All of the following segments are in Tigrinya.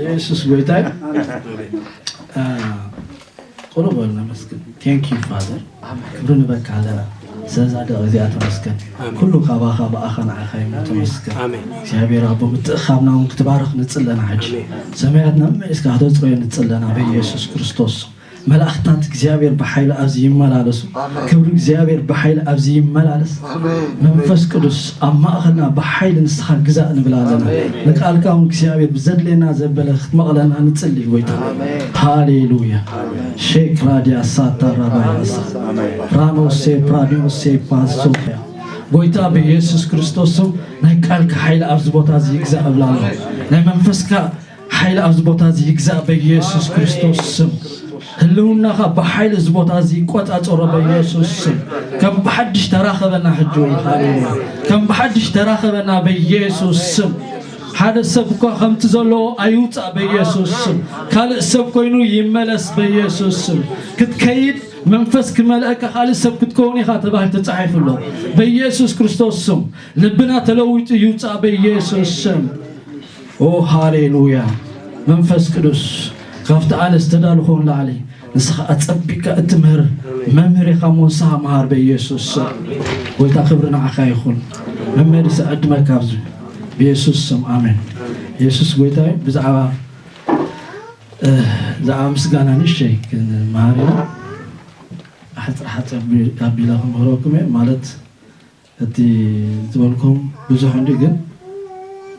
የሱስ ጎይታይ። ቁሩብ በሉ ነመስግን። Thank you Father፣ ክብሪ ንበካ ኣለና ስለዛ ደቂ እዚኣ ተመስገን። ኩሉ ካባኻ ብኣኻ ንዓኻ እዩ። ተመስገን እግዚኣብሔር ኣቦ። ምትእኻብና እውን ክትባርኽ ንጽለና ሕጂ ሰማያትና መመሊስካ ክተጽረዮ ንጽለና በኢየሱስ ክርስቶስ። መላእኽታት እግዚኣብሔር ብሓይሊ ኣብዚ ይመላለሱ። ክብሪ እግዚኣብሔር ብሓይሊ ኣብዚ ይመላለስ። መንፈስ ቅዱስ ኣብ ማእኸልና ብሓይሊ ንስኻ ግዛእ ንብል ኣለና። ንቃልካ እውን እግዚኣብሔር ብዘድልየና ዘበለ ክትመቕለና ንጽሊ ጎይታ። ሃሌሉያ። ሼክ ራዲያ ሳታ ራባያሳ ራኖሴ ፕራዲዮሴ ፓሶያ ጎይታ ብኢየሱስ ክርስቶስ ስም ናይ ቃልካ ሓይሊ ኣብዚ ቦታ እዚ ይግዛእ እብላ ኣለኹ። ናይ መንፈስካ ሓይሊ ኣብዚ ቦታ እዚ ይግዛእ በኢየሱስ ክርስቶስ ስም። ህልውናኻ ብሓይሊ እዚ ቦታ እዚ ይቆጻጸሮ በኢየሱስ ስም። ከም ብሓድሽ ተራኸበና ሕጂ እውን ሃሌሉያ። ከም ብሓድሽ ተራኸበና በኢየሱስ ስም። ሓደ ሰብ እኳ ከምቲ ዘለዎ ኣይውጻእ በኢየሱስ ስም። ካልእ ሰብ ኮይኑ ይመለስ በኢየሱስ ስም። ክትከይድ መንፈስ ክመልአካ ካልእ ሰብ ክትከውን ኢኻ ተባሂሉ ተጻሒፉ ኣሎ። በኢየሱስ ክርስቶስ ስም ልብና ተለዊጡ ይውጻእ በኢየሱስ ስም። ኦ ሃሌሉያ። መንፈስ ቅዱስ ካብቲ ኣለ ዝተዳልኾ ንላዕሊ ንስኻ ኣጸቢቅካ እትምህር መምህር ኢኻ እሞ ንስኻ መሃር በኢየሱስ ስም። ጎይታ ክብሪ ንዓኻ ይኹን። መምህር ይስዕድ መካብዚ ብኢየሱስ ስም ኣሜን። ኢየሱስ ጎይታ እዩ። ብዛዕባ እ፣ ብዛዕባ ምስጋና ንእሽተይ ክንመሃር ኢና። ሓፅር ሓፅር ኣቢ- ኣቢለ ክምህረኩም እየ። ማለት እቲ ዝበልኩም ብዙሕ እንዲ ግን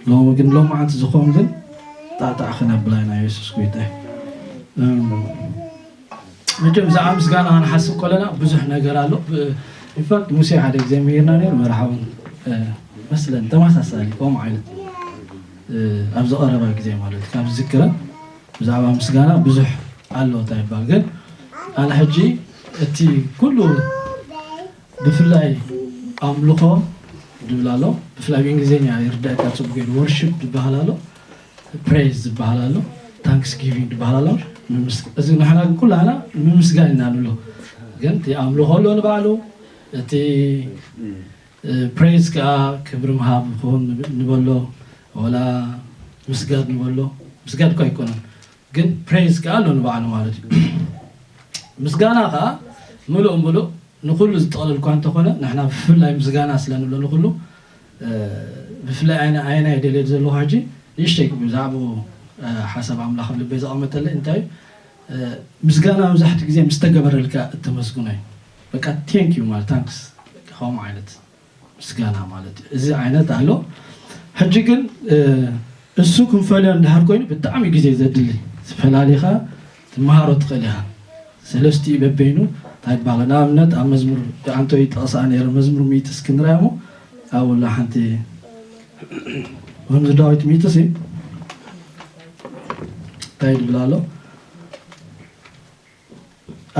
ሎሚ ግን ሎማዓንቲ ዝኾን ግን ጣዕጣዕ ክነብላ ኢና። የሱስ ጎይታ እዩ። እም፣ መቸም ብዛዕባ ምስጋና ክንሓስብ ከለና ብዙሕ ነገር ኣሎ። ብ- ኢንፋክት ሙሴ ሓደ ግዜ ምሂርና ነይሩ መርሓውን እ፣ መስለን ተመሳሳሊ ከምኡ ዓይነት እ፣ ኣብዚ ቀረባ ግዜ ማለት ካብ ዝዝክረ ብዛዕባ ምስጋና ብዙሕ ኣሎ እንታይ ይባል ግን ኣነ ሕጂ እቲ ኩሉ ብፍላይ ኣምልኾ ድብል ኣሎ። ብፍላይ ብእንግሊዝኛ ይርዳእካ ጽቡቅ ገይሩ ወርሽፕ ዝበሃል ኣሎ፣ ፕሬዝ ዝበሃል ኣሎ፣ ታንክስ ጊቪንግ ዝበሃል ኣሎ። ምምስ- እዚ ንሕና ግን ኩላና ንምስጋን ኢና ንብሎ። ግን እቲ ኣምልኾ ኣሎ ንባዕሉ እቲ ፕሬዝ ከዓ ክብሪ ምሃብ ክኸውን ንበሎ፣ ወላ ምስጋድ ንበሎ። ምስጋድ እኳ ኣይኮነን ግን ፕሬዝ ከዓ ኣሎ ንባዕሉ ማለት እዩ። ምስጋና ከዓ ምሉእ ምሉእ ንኩሉ ዝጠቕልል እኳ እንተኾነ ንሕና ብፍላይ ምስጋና ስለ ንብሎ ንኩሉ እ፣ ብፍላይ ኣየና ኣየናይ ደልየት ዘለዎ ሕጂ ንእሽተይ ብዛዕባኡ እ፣ ሓሳብ ኣምላኽ ኣብ ልበይ ዘቐመጠለይ እንታይ እ፣ ምስጋና መብዛሕትኡ ግዜ ምስ ተገበረልካ እተመስግኖ እዩ። በቃ ቴንክ ዩ ማለት ታንክስ ከምኡ ዓይነት ምስጋና ማለት እዩ። እዚ ዓይነት ኣሎ። ሕጂ ግን እ፣ እሱ ክንፈልዮ እንድሕር ኮይኑ ብጣዕሚ ግዜ ዘድሊ ፈላሊኻ ትመሃሮ ትኽእል ኢኻ። ሰለስቲኡ በበይኑ እንታይ ይበሃል? ንኣብነት ኣብ መዝሙር ኣንቶይ ጠቕሳ ነይረ መዝሙር ሚእቲ እስኪ ንርኣያ እሞ ኣብኡ ኣላ ሓንቲ መዝሙር ዳዊት ሚእቲ ሲ እንታይ ይብል ኣሎ?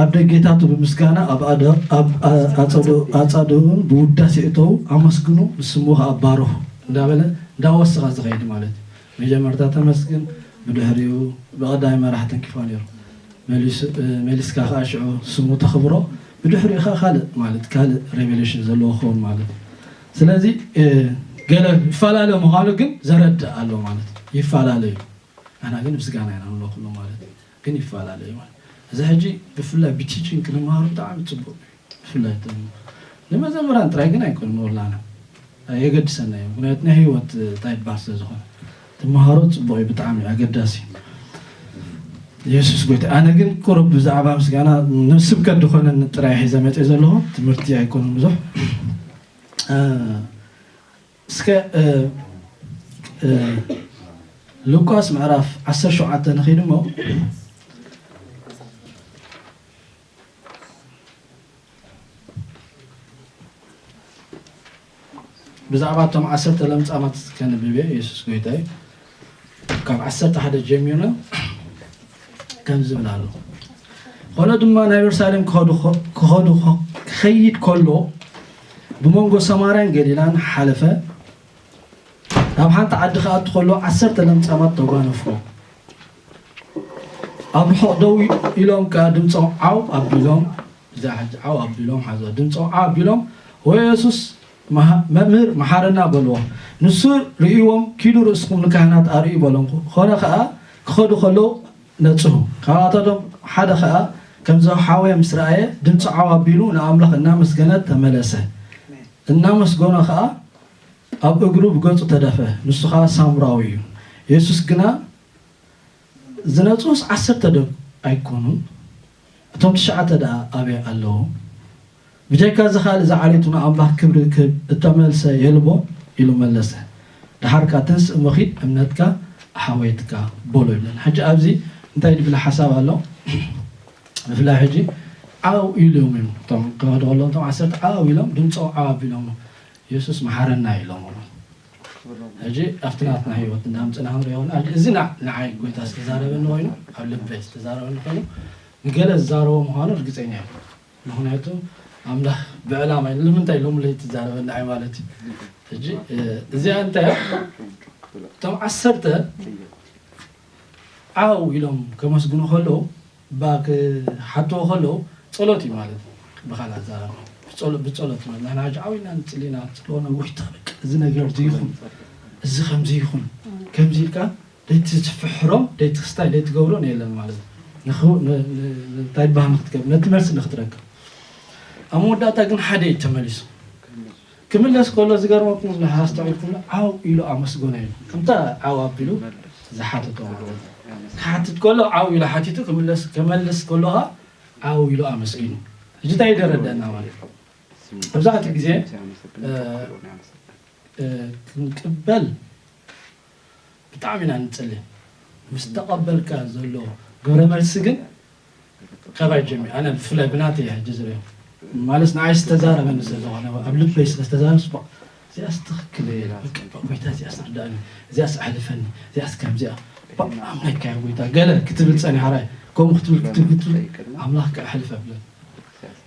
ኣብ ደጌታቱ ብምስጋና ኣብ ኣደ- ኣብ ኣ- ኣጸዶ- ኣጻድኡን ብውዳሴ እተው ኣመስግኑ ንስሙ ከኣ ባርኹ እንዳበለ እንዳወሰኸ ዝኸይድ ማለት እዩ። መጀመርታ ተመስግን ብድሕሪኡ ብቐዳሚ መራሒ ተንኪፋ ነይሩ። መሊሱ- እ፣ መሊስካ ከኣ ሽዑ ስሙ ተኽብሮ ብድሕሪኡ ከኣ ካልእ ማለት ካልእ ሬቨሌሽን ዘለዎ ክኸውን ማለት እዩ። ስለዚ እ፣ ገለ ይፈላለ ምዃኑ ግን ዘረድእ ኣሎ ማለት እዩ። ይፈላለ እዩ። ኣና ግን ምስጋና ኢና ንብሎ ኩሉ ማለት እዩ። ግን ይፈላለ እዩ ማለት እዚ ሕጂ ብፍላይ ብቲቺንግ ክንመሃሩ ብጣዕሚ ፅቡቅ እዩ። ብፍላይ እቶም ንመዘምራን ጥራይ ግን ኣይኮን ንወላና የገድሰና እዩ። ምክንያቱ ናይ ህይወት እንታይ ይበሃል ስለ ዝኾነ ትመሃሮ ፅቡቅ እዩ፣ ብጣዕሚ ኣገዳሲ እዩ። የሱስ ጎይታ። ኣነ ግን ቁሩብ ብዛዕባ ምስጋና ንስብከት ዝኾነኒ ጥራይ ሒዘ መፅእ ዘለኹ ትምህርቲ ኣይኮኑን ብዙሕ። እ፣ እስከ እ፣ እ፣ ሉቃስ ምዕራፍ ዓሰርተ ሸውዓተ ንኺድ እሞ ብዛዕባ እቶም ዓሰርተ ለምጻማት ከንብብ እየ። የሱስ ጎይታ እዩ። ካብ ዓሰርተ ሓደ ጀሚርና ከም ዝብል ኣሎ። ኮነ ድማ ናብ የሩሳሌም ክኸዱ ክኸዱ ክኸይድ ከሎ ብመንጎ ሰማርያን ገሊላን ሓለፈ። ናብ ሓንቲ ዓዲ ክኣቱ ከሎ ዓሰርተ ለምጻማት ተጓነፍዎ። ኣብ ርሑቕ ደው ኢሎም ከኣ ድምጾም ዓው ኣቢሎም እዛ ሕጂ ዓው ኣቢሎም ሓዛ ድምፆም ዓው ኣቢሎም ወየሱስ መሃ- መምህር መሓረና በልዎ። ንሱ ርእይዎም፣ ኪዱ ርእስኹም ንካህናት ኣርእዩ በሎም። ኮነ ኸኣ ክኸዱ ከለዉ ነጽሁ። ካብኣቶም ሓደ ኸኣ ከምዚ ሓወየ ምስ ረኣየ ድምፂ ዓው ኣቢሉ ንኣምላኽ እናመስገነ ተመለሰ። እናመስገኖ ኸኣ ኣብ እግሩ ብገጹ ተደፈ። ንሱ ኸኣ ሳምራዊ እዩ። የሱስ ግና ዝነጽሁስ ዓሰርተ ዶ ኣይኮኑን? እቶም ትሽዓተ ደኣ ኣበይ ኣለዉ? ብጀካ እዚ ካልእ ዝዓሌቱ ንኣምላኽ ክብሪ ክህብ እተመልሰ የልቦ ኢሉ መለሰ። ደሓር ከኣ ተንስእ እሞ ኺድ እምነትካ ኣሓወየትካ በሎ ይብለና። ሕጂ ኣብዚ እንታይ ድብል ሓሳብ ኣሎ? ብፍላይ ሕጂ ዓው ኢሎም እዮም እቶም ክኸዱ ከለዉ እቶም ዓሰርተ ዓው ኢሎም ድምፆም ዓው ኣቢሎም የሱስ መሓረና ኢሎም። ሕጂ ኣብቲ ናትና ህይወት እንዳምፅና ክንሪኦ ከለና ሕጂ እዚ ንዓይ ጎይታ ዝተዛረበኒ ኮይኑ ኣብ ልበይ ዝተዛረበኒ ኮይኑ ንገለ ዝዛረቦ ምዃኑ ርግፀኛ እየ። ምኽንያቱ ኣምላኽ ብዕላማ እዩ። ንምንታይ ሎሚ ለይቲ ትዛረበኒ ንዓይ ማለት እዩ። ሕጂ እዚኣ እንታይ እያ? እቶም ዓሰርተ ዓው ኢሎም ከመስግኑ ከለዉ እባ ክሓትዎ ከለዉ ጸሎት እዩ ማለት እዩ። ብኻልእ ኣዛራርባ ብጸሎ- ብጸሎት ማለት ንሕና ሕጂ ዓው ኢልና ንጽሊ ኢና ንጽልዎ ነዊሕታ በቃ እዚ ነገር እዚ ይኹን እዚ ከምዚ ይኹን ከምዚ ኢልካ ደይቲ ትፍሕሮም ደይቲ ክስታይ ደይቲ ገብሮን የለን ማለት እዩ። ንኽ- ን- ን- እንታይ ባህ ንክትገብር ነቲ መልሲ ንክትረክብ ኣብ መወዳእታ ግን ሓደ እዩ ተመሊሱ ክምለስ ከሎ ዝገርመኩም ኣስተውዒልኩም ዓው ኢሉ ኣመስገኖ ኢሉ ከምታ ዓው ኣቢሉ ዝሓተቶ ማለት እዩ። ክሓትት ከሎ ዓው ኢሉ ሓቲቱ ክምለስ ከመልስ ከሎ ኸዓ ዓው ኢሉ ኣመስጊኑ። እዚ እንታይ ደረደና ማለት እዩ? መብዛሕትኡ ግዜ ክንቅበል ብጣዕሚ ኢና ንፅሊ ምስ ተቐበልካ ዘሎ ግብረ መልሲ ግን ካባይ ጀሚሩ ኣነ ብፍላይ ብናተይ ሕጂ ዝሪኦ ማለት ንዓይ ዝተዛረበኒ ስለዝኾነ ኣብ ልበይ ስለዝተዛረብ ስባቕ እዚኣስ ትኽክል እየ በቃ ጎይታ እዚኣስ ርዳእኒ እዚኣስ ኣሕልፈኒ እዚኣስ ከምዚኣ ኣምላካ ጎይታ ገለ ክትብል ፀኒሓ ራይ ከምኡ ክትብል ክትብል ክትብል ኣምላክ ከሕልፈ ብለን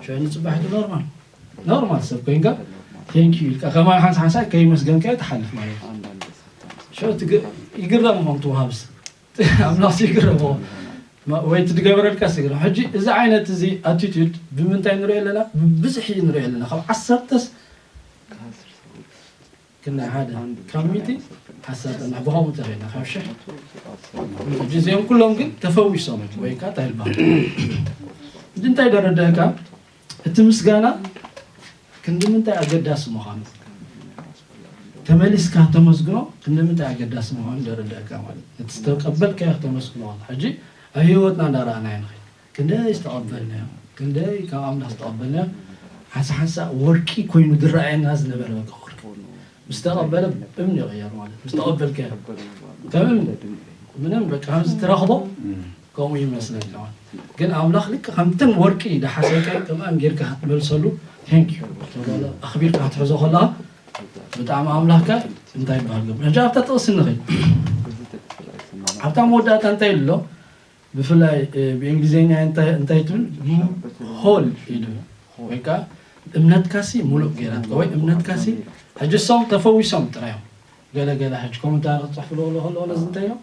ሽዑ ንፅባሕ ኖርማል ኖርማል ሰብ ኮይንካ ቴንኪዩ ኢልካ ከማን ሓንሳ ሓንሳ ከይመስገንካ ትሓልፍ ማለት እዩ። ሽዑ ትግ- ይግረም ኾም ትወሃብስ ኣምላኽ ይግረሞ ወይ ትድገበረልካ ስግረ ሕጂ እዚ ዓይነት እዚ ኣቲቱድ ብምንታይ ንሪኦ ኣለና ብብዝሒ ንሪኦ ኣለና ካብ ዓሰርተስ ክና ሓደ ካብ ሚቲ ዓሰርተ እና ብኸምኡ ተኸይና ካብ ሽሕ ሕጂ እዚኦም ኩሎም ግን ተፈዊሶም ወይ ከዓ እንታይ ይበሃል እዚ እንታይ ደረደእካ እቲ ምስጋና ክንዲ ምንታይ ኣገዳሲ ምዃኑ ተመሊስካ ተመስግኖ ክንዲ ምንታይ ኣገዳሲ ምዃኑ ደረደእካ ማለት እቲ ዝተቀበልካዮ ክተመስግኖ ከሎ ሕጂ ኣብ ህይወትና እንዳረኣናዮ ንኸይድ ክንደይ ዝተቐበልናዮ ክንደይ ካብ ኣምላኽ ዝተቐበልናዮ ሓንሳ ሓንሳ ወርቂ ኮይኑ ዝረኣየና ዝነበረ በቃ ወርቂ ምስ ተቐበለ እምኒ ይቕየር ማለት ምስ ተቐበልካዮ ከም እምኒ ምንም በቃ ከምዚ ትረኽቦ ከምኡ ይመስለካ ግን ኣምላኽ ልክ ከምተን ወርቂ ዝሓሰብካዮ ከምኣን ጌርካ ክትመልሰሉ ቴንክ ዩ ኣኽቢርካ ክትሕዞ ከለኻ ብጣዕሚ ኣምላኽካ እንታይ ይበሃል ገብ ሕጂ ኣብታ ጥቕሲ ንኸይድ ኣብታ መወዳእታ እንታይ ኢሉ ኣሎ ብፍላይ ብእንግሊዝኛ እንታይ ትብል ሆል ኢሉ ወይ ከዓ እምነትካሲ ሙሉእ ገይራትካ ወይ እምነትካሲ ሕጂ እሶም ተፈዊሶም ጥራዮም ገለ ገለ ሕጂ ኮመንታሪ ክፅሕፍሉ ከለዉ ነዚ እንታይ ኢሎም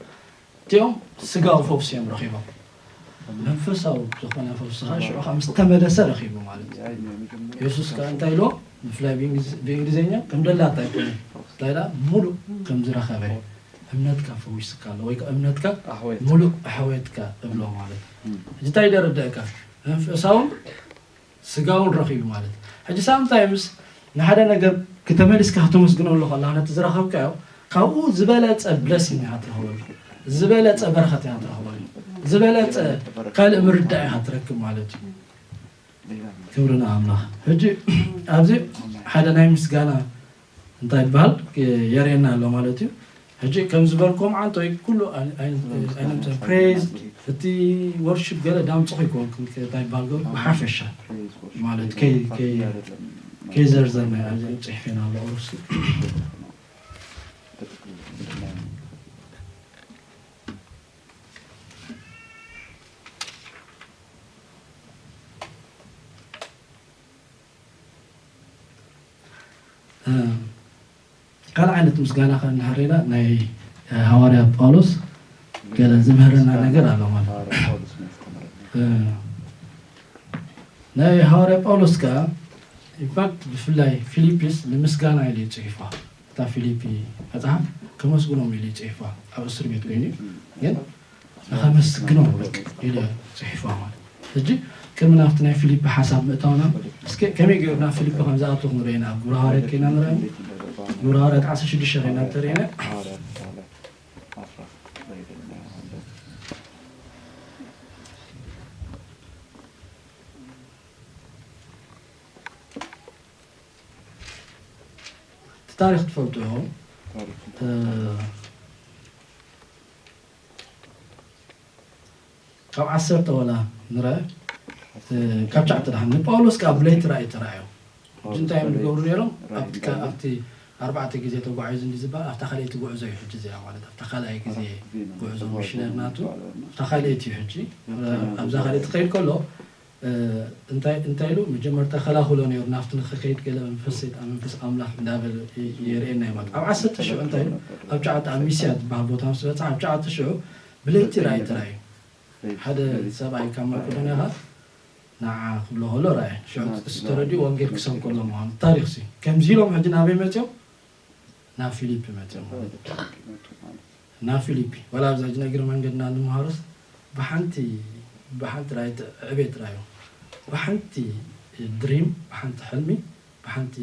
እቲኦም ስጋዊ ፈውሲ እዮም ረኺቦም መንፈሳዊ ዝኾነ ፈውሲ ከዓ ሽዑ ከዓ ምስ ተመለሰ ረኺቡ ማለት እዩ የሱስ ከዓ እንታይ ኢልዎ ብፍላይ ብእንግሊዝኛ ከም ደላታ ኣይኮነ እንታይ ዳ ሙሉእ ከም ዝረኸበ እምነትካ ፈዊስካ ኣሎ ወይ ከዓ እምነትካ ሙሉእ ኣሕወየትካ እብሎ ማለት እዩ እንታይ ደረደእካ መንፈሳውን ስጋውን ረኺቡ ማለት እዩ ሕጂ ሳምታይምስ ንሓደ ነገር ክተመሊስካ ከተመስግነሉ ከላ ነቲ ዝረኸብካዮ ካብኡ ዝበለፀ ብለሲንግ ኢኻ ትረኽበሉ ዝበለፀ በረኸት ኢኻ ትረኽበሉ ዝበለፀ ካልእ ምርዳእ ኢኻ ትረክብ ማለት እዩ ክብሪ ንኣምላኽ ሕጂ ኣብዚ ሓደ ናይ ምስጋና እንታይ ይበሃል የርእየና ኣሎ ማለት እዩ ሕጂ ከም ዝበልኩም ዓንቶይ ኩሉ ኣይነምተ ፕሬዝ እቲ ወርሽፕ ገለ ዳምፅኹ ይኮንኩም እንታይ ይበሃል ገሩ ብሓፈሻ ማለት ከይዘርዘርና ኣብዚ ፅሒፌና ኣሎ ኦርስ ካልእ ዓይነት ምስጋና ከ እንድሕር ሪኢና ናይ ሃዋርያ ጳውሎስ ገለ ዝምህረና ነገር ኣሎ ማለት ናይ ሃዋርያ ጳውሎስ ከ ኢንፋክት ብፍላይ ፊሊፕስ ንምስጋና ኢሉ እዩ ጽሒፋ። እታ ፊሊፒ መጽሓፍ ከመስግኖም ኢሉ እዩ ጽሒፋ። ኣብ እስር ቤት ኮይኑ ግን ንኸመስግኖም በቃ ኢሉ እዩ ጽሒፋ ማለት። ሕጂ ቅድሚ ናብቲ ናይ ፊሊፒ ሓሳብ ምእታውና እስከ ከመይ ገይሩ ናብ ፊሊፒ ከም ዝኣቱ ክንርኢ ኢና። ኣብ ግብረ ሃዋርያት ከይና ንርኢ። ግብረ ሃዋርያት ዓሰርተ ሽዱሽተ ከይና እንተርኢና እቲ ታሪኽ ትፈልጡ ኢኹም። ካብ ዓሰርተ ወላ ንረ ካብ ሸዓተ ደሓን ንጳውሎስ ከዓ ብለይቲ ራእይ ተራእዮ። ሕጂ እንታይ እዮም ዝገብሩ ነይሮም? ኣብቲ ኣርባዕተ ግዜ ተጓዒዙ እንዲ ዝበሃል ኣብታ ካልኣይቲ ጉዕዞ እዩ። ሕጂ እዚኣ ማለት ኣብታ ካልኣይ ግዜ ጉዕዞ ሚሽነር ናቱ ኣብታ ካልኣይቲ እዩ። ሕጂ ኣብዛ ካልኣይቲ ክኸይድ ከሎ እንታይ እንታይ ኢሉ መጀመርታ ከላኽሎ ነይሩ ናብቲ ንክኸይድ ገለ መንፈስ ሰይጣን መንፈስ ኣምላኽ እንዳበለ የርእየና እዩ ማለት ኣብ ዓሰርተ ሽዑ እንታይ ኢሉ ኣብ ሸዓተ ኣብ ሚስያ ዝበሃል ቦታ ምስ በፅሓ ኣብ ሸዓተ ሽዑ ብለይቲ ራእይ ተራእዩ ሓደ ሰብኣይ ካብ መቄዶንያ ኸዓ ንዓ ክብሎ ከሎ ራእየ ሽዑ እሱ ተረዲኡ ወንጌል ክሰብኮሎም ምዃኑ ታሪኽ ሲ ከምዚ ኢሎም ሕጂ ናበይ መፅኦም ናብ ፊሊፒ መፅኦም ማለት እዩ ናብ ፊሊፒ ዋላ ኣብዛ ሕጂ እግሪ መንገድና ንምሃሮስ ብሓንቲ ብሓንቲ ራእይ ዕቤት ራእዩ ብሓንቲ ድሪም ብሓንቲ ሕልሚ ብሓንቲ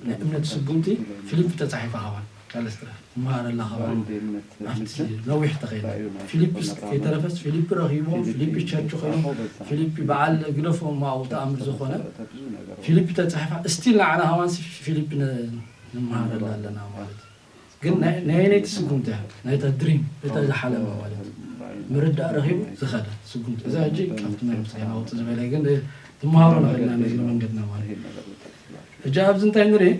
ናይ እምነት ስጉምቲ ፊሊፕ ተፃሒፋ ኸባን ካልስትራ ትመሃረላ ኸባን ኣብቲ ነዊሕ ተኸይደ ፊሊፕስ ከይተረፈስ ፊሊፕ ረኺብዎ ፊሊፕ ቸርች ኮይኑ ፊሊፕ በዓል ግደፎ ማው ተኣምር ዝኾነ ፊሊፕ ተፃሒፋ እስቲል ንዓና ኸባን ፊሊፕ ንምሃረላ ኣለና ማለት ግን ናይ ኣየነይቲ ስጉምቲ እያ ናይታ ድሪም እታ ዝሓለመ ማለት ምርዳእ ረኺቡ ዝኸደ ስጉምቲ እዛ ሕጂ ካብቲ ናይ ምስጋና ወፂ ዝበለ ግን ትመሃሮ ንኽእልና ነግሪ መንገድና ማለት ሕጂ ኣብዚ እንታይ ንርኢ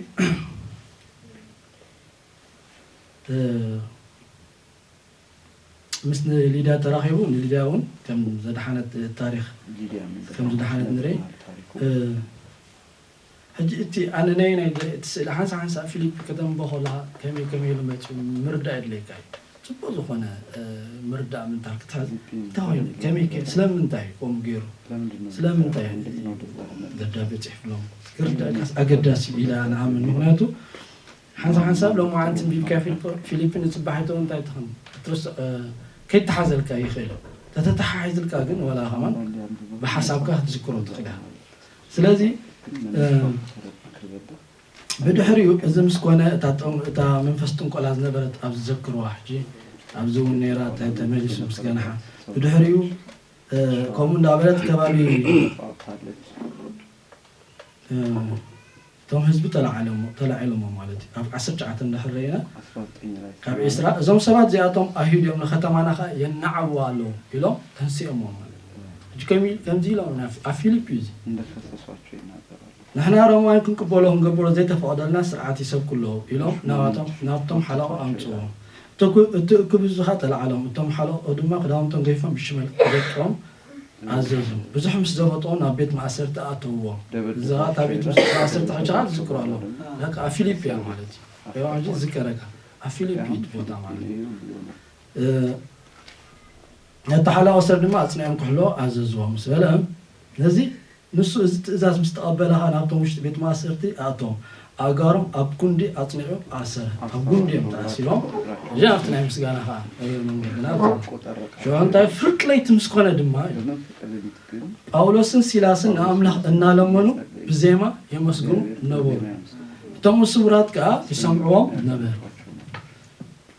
ምስ ንሊድያ ተራኺቡ ንሊድያ እውን ከም ዘድሓነት ታሪኽ ከም ዝድሓነት ንርኢ ሕጂ እቲ ኣነ ናይ ናይ እቲ ስእሊ ሓንሳ ሓንሳ ፊሊፕ ከተንቦ ከለኻ ከመይ ከመይ ኢሉ መፂኡ ምርዳእ የድለየካ እዩ ፅቡቅ ዝኾነ ምርዳእ ምንታል ክትሕዝ እንታይ ኮይኑ ከመይ ስለምንታይ ከምኡ ገይሩ ስለምንታይ ደብዳቤ ፅሕፍሎም ክርዳእካስ ኣገዳሲ ኢላ ንኣምን ምክንያቱ ሓንሳብ ሓንሳብ ሎማዓንቲ ንቢብካ ፊሊፕ ንፅባሒቶ እንታይ ትኽን ክትርስዕ ከይተሓዘልካ ይኽእል ተተተሓሒዝልካ ግን ወላ ከማን ብሓሳብካ ክትዝክሮ ትኽእል ኢኻ ስለዚ ብድሕሪኡ እዚ ምስ ኮነ እታ መንፈስ ጥንቆላ ዝነበረት ኣብዚ ዘክርዋ ሕጂ ኣብዚ እውን ነይራ ተመሊሱ ምስ ገንሓ ብድሕሪኡ ከምኡ እንዳበለት ከባቢ እቶም ህዝቢ ተላዒሎሞ ማለት እዩ። ኣብ ዓሰርተ ትሽዓተ እንድሕር ርኢና ካብ ዒስራ እዞም ሰባት እዚኣቶም ኣይሁድ እዮም ንከተማና ከዓ የናዕብዋ ኣለዉ ኢሎም ተንሲኦሞ ማለት እዩ። ሕጂ ከምዚ ኢሎም ኣብ ፊሊፕ እዩ እዚ ንሕና ሮማውያን ክንቅበሎ ክንገብሮ ዘይተፈቐደልና ስርዓት ይሰብኩ ኣለዉ ኢሎም ናባቶም ናብቶም ሓለቑ ኣምፅዎም። እቲ እኩብ ህዝቢ ከዓ ተላዓሎም። እቶም ሓለቑ ድማ ክዳውንቶም ገይፎም ብሽመል ደቂዎም ኣዘዙ። ብዙሕ ምስ ዘበጥዎ ናብ ቤት ማእሰርቲ ኣእተውዎም። እዚ ኸዓ እታ ቤት ማእሰርቲ ሕጂ ኸዓ ትዝክሮ ኣለኹ። ዳካ ኣብ ፊሊፒ እያ ማለት እዩ። ያው ሕጂ ዝከረካ ኣብ ፊሊፒ እዩ እቲ ቦታ ማለት እዩ። ነቲ ሓላዊ ሰብ ድማ ኣጽኒዖም ክሕልዎ ኣዘዝዎ ምስ በለ፣ ነዚ ንሱ እዚ ትእዛዝ ምስ ተቐበለ ኸዓ ናብቶም ውሽጢ ቤት ማእሰርቲ ኣእተዎም። ኣእጋሮም ኣብ ጉንዲ ኣጽኒዑ ኣሰረ። ኣብ ጉንዲ እዮም ተኣሲሮም። እዚ ኣብቲ ናይ ምስጋና ኸዓ ኣየር መንገድና ሽዑ እንታይ ፍርቂ ለይቲ ምስ ኮነ ድማ እዩ። ጳውሎስን ሲላስን ንኣምላኽ እናለመኑ ብዜማ የመስግኑ ነበሩ። እቶም ስውራት ከኣ ይሰምዕዎም ነበሩ።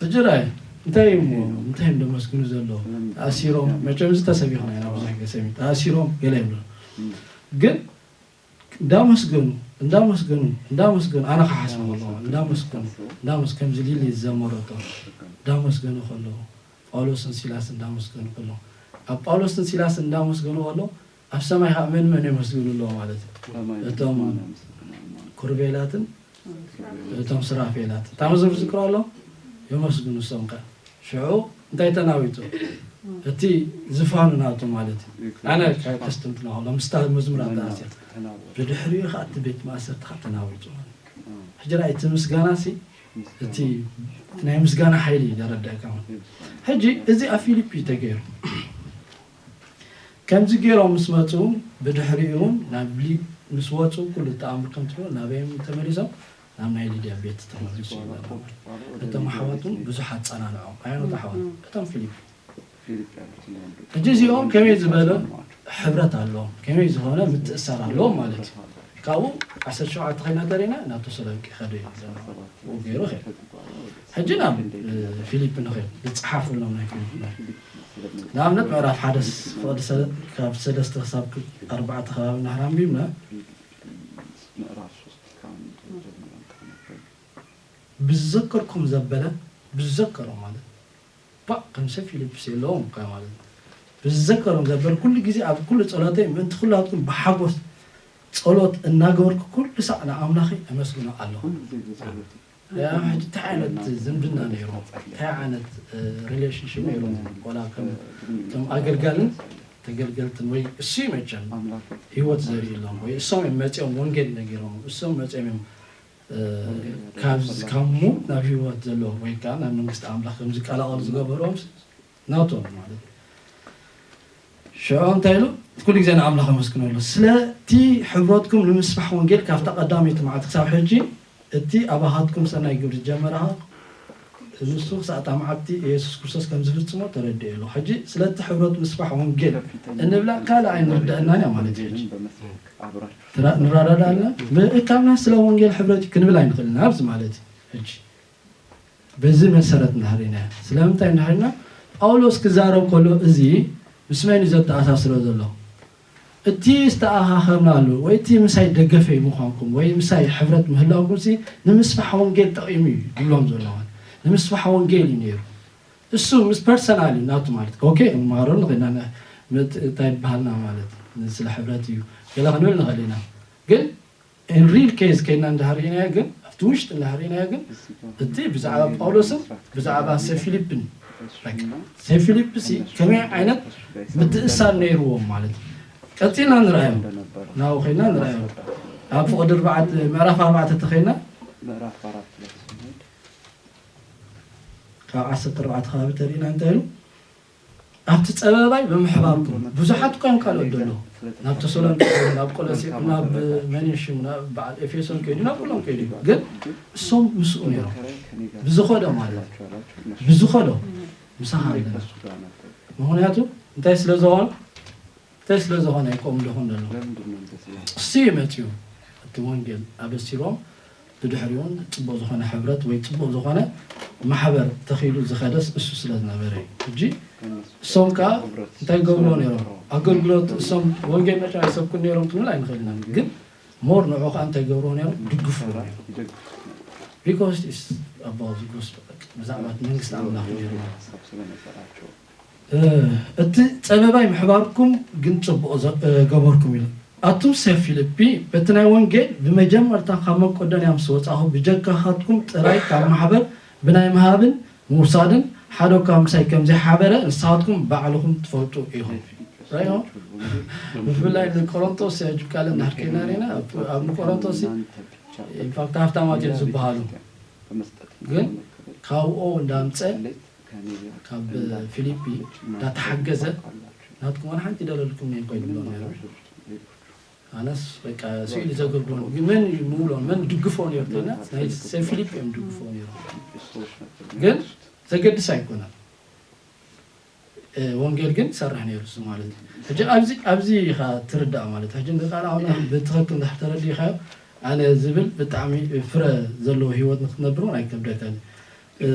እጅራይ እንታይ እዮም እንታይ እዮም ደመስግኑ ዘለዉ? ተኣሲሮም መቸም ዝተሰቢኽና ኢና ብዙሕ ገሰሚ ተኣሲሮም ገለ ይብሉ ግን እንዳመስገኑ እንዳመስገኑ እንዳመስገኑ ኣነ ክሓስብ ኣለዎ እንዳመስገኑ እንዳመስ ከምዚ ሊሊ ዝዘመረቶ እንዳመስገኑ ከለዉ ጳውሎስን ሲላስ እንዳመስገኑ ከለዉ ኣብ ጳውሎስን ሲላስ እንዳመስገኑ ከለዉ ኣብ ሰማይ ከዓ መን መን የመስግኑ ኣለዎ ማለት እዩ እቶም ኩርቤላትን እቶም ስራፌላት እታ መዝሙር ዝክሮ ኣሎ የመስግኑ እሶም ከ ሽዑ እንታይ ተናዊጡ እቲ ዝፋኑ ናቱ ማለት እዩ ኣነ ከስተንትኖ ከሎ ምስታ መዝሙር ኣተኣስያ ብድሕሪኡ ከዓ እቲ ቤት ማእሰርቲ ከዓ ተናዊጡ ማለት ሕጂ ራእይ እቲ ምስጋና ሲ እቲ ናይ ምስጋና ሓይሊ እዩ ዘረዳእካ ሕጂ እዚ ኣብ ፊሊፒ ተገይሩ ከምዚ ገይሮም ምስ መጹ፣ ብድሕሪኡ እውን ናብ ሊ-፣ ምስ ወጹ፣ ኩሉ ተኣምር ከም ትብሎ ናበይ እዮም ተመሊሶም? ናብ ናይ ሊድያ ቤት ተመሊሱ እዩ ዘሎ። እቶም ኣሕዋት እውን ብዙሕ ኣጸናንዖም። ኣየኖት ኣሕዋት? እቶም ፊሊፕ። ሕጂ እዚኦም ከመይ ዝበለ ሕብረት ኣለዎም፣ ከመይ ዝኾነ ምትእሳር ኣለዎም ማለት እዩ። ካብኡ ዓሰርተ ሸውዓተ ኸይና ተሪና ናብ ተሰሎንቄ ኸደ እዩ ዘሎ። ብኡ ገይሩ ኸይዱ። ሕጂ ናብ፣ እ፣ ፊሊፕ ንኸይድ፣ ዝጸሓፉሎም ናይ ፊሊፕ ንኸይድ። ንኣብነት ምዕራፍ ሓደ ስ-፣ ፍቕዲ ሰለ-፣ ካብ ሰለስተ ክሳብ ኣርባዕተ ከባቢ ናህር ኣንቢብና፣ ብዘከርኩም ዘበለ፣ ብዘከሮም ማለት፣ ባ፣ ከም ሰብ ፊልፕስ የለዎም እኮ ማለት ነው። ብዘከሮም ዘበለ፣ ኩሉ ግዜ ኣብ ኩሉ ጸሎተይ ምእንቲ ኩላትኩም ብሓጎስ ጸሎት እናገበርኩ ኩሉ ሳዕ ንኣምላኸይ ኣመስግኖ ኣለኹ። ያ፣ ሕጂ እንታይ ዓይነት ዝምድና ነይሩ? እንታይ ዓይነት፣ እ፣ ሪሌሽንሽፕ ነይሩ? ወላ ከም፣ ከም ኣገልጋልን ተገልገልትን ወይ እሱ እዩ መቸም ህይወት ዘርእሎም ወይ እሶም እዮም መጺኦም ወንጌል ነጊሮም እሶም መጺኦም እዮም፣ እ፣ ካብ፣ ካብ ሞት ናብ ህይወት ዘሎ ወይ ከዓ ናብ መንግስቲ ኣምላኽ ከም ዝቀላቐሉ ዝገበሮም ናቶም ማለት እዩ። ሽዑ እንታይ ኢሉ? ኩሉ ግዜ ንኣምላኽ ኣመስግነሉ። ስለቲ ሕብረትኩም ንምስፋሕ ወንጌል ካብታ ቀዳመይቲ መዓልቲ ክሳብ ሕጂ እቲ ኣባኻትኩም ሰናይ ግብሪ ዝጀመረ ንሱ ክሳዕ እታ መዓልቲ ኢየሱስ ክርስቶስ ከም ዝፍጽሞ ተረድኤ ኣለኹ። ሕጂ ስለቲ ሕብረት ምስፋሕ ወንጌል እንብላ ካልእ ኣይንርድአናን እያ ማለት እዩ። ሕጂ ትራ-፣ ንረዳዳ ኣለና። ምእካብና ስለ ወንጌል ሕብረት እዩ ክንብል ኣይንኽእልን ኣብዚ ማለት እዩ። ሕጂ በዚ መሰረት እንድሕር ኢና፣ ስለምንታይ እንድሕር ኢና ጳውሎስ ክዛረብ ከሎ እዚ ምስ መን እዩ ዘተኣሳስሮ ዘሎ? እቲ ዝተኣኻኸብናሉ ወይ እቲ ምሳይ ደገፈይ ምዃንኩም ወይ ምሳይ ሕብረት ምህላውኩም ሲ ንምስፋሕ ወንጌል ጠቒሙ እዩ ዝብሎም ዘሎ ማለት ንምስፋሕ ወንጌል እዩ ነይሩ። እሱ ምስ ፐርሰናል እዩ ናቱ ማለት ኦኬ፣ ንመሃረሉ ንኸይና ን-፣ ምት-፣ እንታይ ይበሃልና ማለት ስለ ሕብረት እዩ ገለ ክንብል ንኽእል ኢና። ግን in real case ከይና እንዳሃርኢናዮ ግን ኣብቲ ውሽጢ እንዳሃርኢናዮ ግን እቲ ብዛዕባ ጳውሎስን ብዛዕባ ሰብ ፊሊፕን፣ like፣ ሰብ ፊሊፕ ሲ ከመይ ዓይነት ምትእሳር ነይርዎም ማለት እዩ። ቀፂልና ንርኣዮ፣ ናብኡ ከይና ንርኣዮ። ኣብ ፍቕዲ ኣርባዕተ፣ ምዕራፍ ኣርባዕተ ተኸይና ምዕራፍ ኣራት ላይ ስንሄድ ካብ ዓሰርተ ኣርባዕተ ከባቢ ተሪእና እንታይ ኢሉ? ኣብቲ ጸበባይ ብምሕባርኩም ብዙሓት እኳ እዮም ካልኦት ዘለዉ። ናብ ተሰሎንቄ፣ ናብ ቆሎሴ፣ ናብ መን እዩ ሽሙ፣ ናብ በዓል ኤፌሶን ከይዱ፣ ናብ ኩሎም ከይዱ እዩ። ግን እሶም ምስኡ ነይሮም። ብዝኸዶ ማለት እዩ። ብዝኸዶ ምሳኻ ኣለና። ምኽንያቱ እንታይ ስለ ዝኾነ? እንታይ ስለ ዝኾነ እዩ ከምኡ ደኹም ዘሎ? እሱ እዩ መፂኡ እቲ ወንጌል ኣበሲርዎም፣ ብድሕሪኡ እውን ፅቡቕ ዝኾነ ሕብረት ወይ ፅቡቕ ዝኾነ ማሕበር ተኺሉ ዝኸደስ እሱ ስለ ዝነበረ እዩ። ሕጂ እሶም ከዓ እንታይ ገብርዎ ነይሮም? ኣገልግሎት እሶም ወንጌል መቸም ኣይሰብኩን ነይሮም ክንብል ኣይንኽእልን ኢና። ግን ሞር ንዑ ከዓ እንታይ ገብርዎ ነይሮም? ድግፍዎ ነይሮም። Because it's about the gospel፣ በቃ ብዛዕባ መንግስቲ ኣምላኽ ነይሩ። እ፣ እቲ ጸበባይ ምሕባርኩም ግን ጽቡቕ ዘ-፣ እ፣ ገበርኩም ኢሉ። ኣቱም ሰብ ፊልጲ፣ በቲ ናይ ወንጌል ብመጀመርታ ካብ መቄዶንያ ምስ ወጻኹ፣ ብጀካኻትኩም ጥራይ ካብ ማሕበር ብናይ ምሃብን ምውሳድን ሓደ እኳ ምሳይ ከም ዘይሓበረ ንስኻትኩም ባዕልኹም ትፈልጡ ኢኹም። ራእዮም? ብፍላይ ንቆሮንቶስ ኣጅብ ካልእ እናሕከይና ርኢና፣ ኣብ፣ ኣብ ንቆሮንቶስ ኢንፋክት ሃብታማት እዮም ዝበሃሉ። ግን ካብኡ እንዳምጸ ካብ ፊሊፒ እንዳተሓገዘ ናትኩም ዋላ ሓንቲ ደለልኩም እየ ኮይኑሎ ነይሩ። ኣነስ በቃ ስኢሉ ዘገልግሎ መን እዩ ምውሎ መን ድግፎ ነይሩ ተና ናይ ሰብ ፊሊፕ እዮም ድግፎ ነይሩ። ግን ዘገድስ ኣይኮነን። እ፣ ወንጌል ግን ይሰርሕ ነይሩ እሱ ማለት እዩ። ሕጂ ኣብዚ፣ ኣብዚ ኢኻ ትርዳእ ማለት እዩ። ሕጂ ንቃል ኣምላኽ ብትኽክል እንድሕር ተረዲእኻዮ፣ ኣነ ዝብል ብጣዕሚ ፍረ ዘለዎ ህይወት ንክትነብር እውን ኣይከብደካን እዩ። እ፣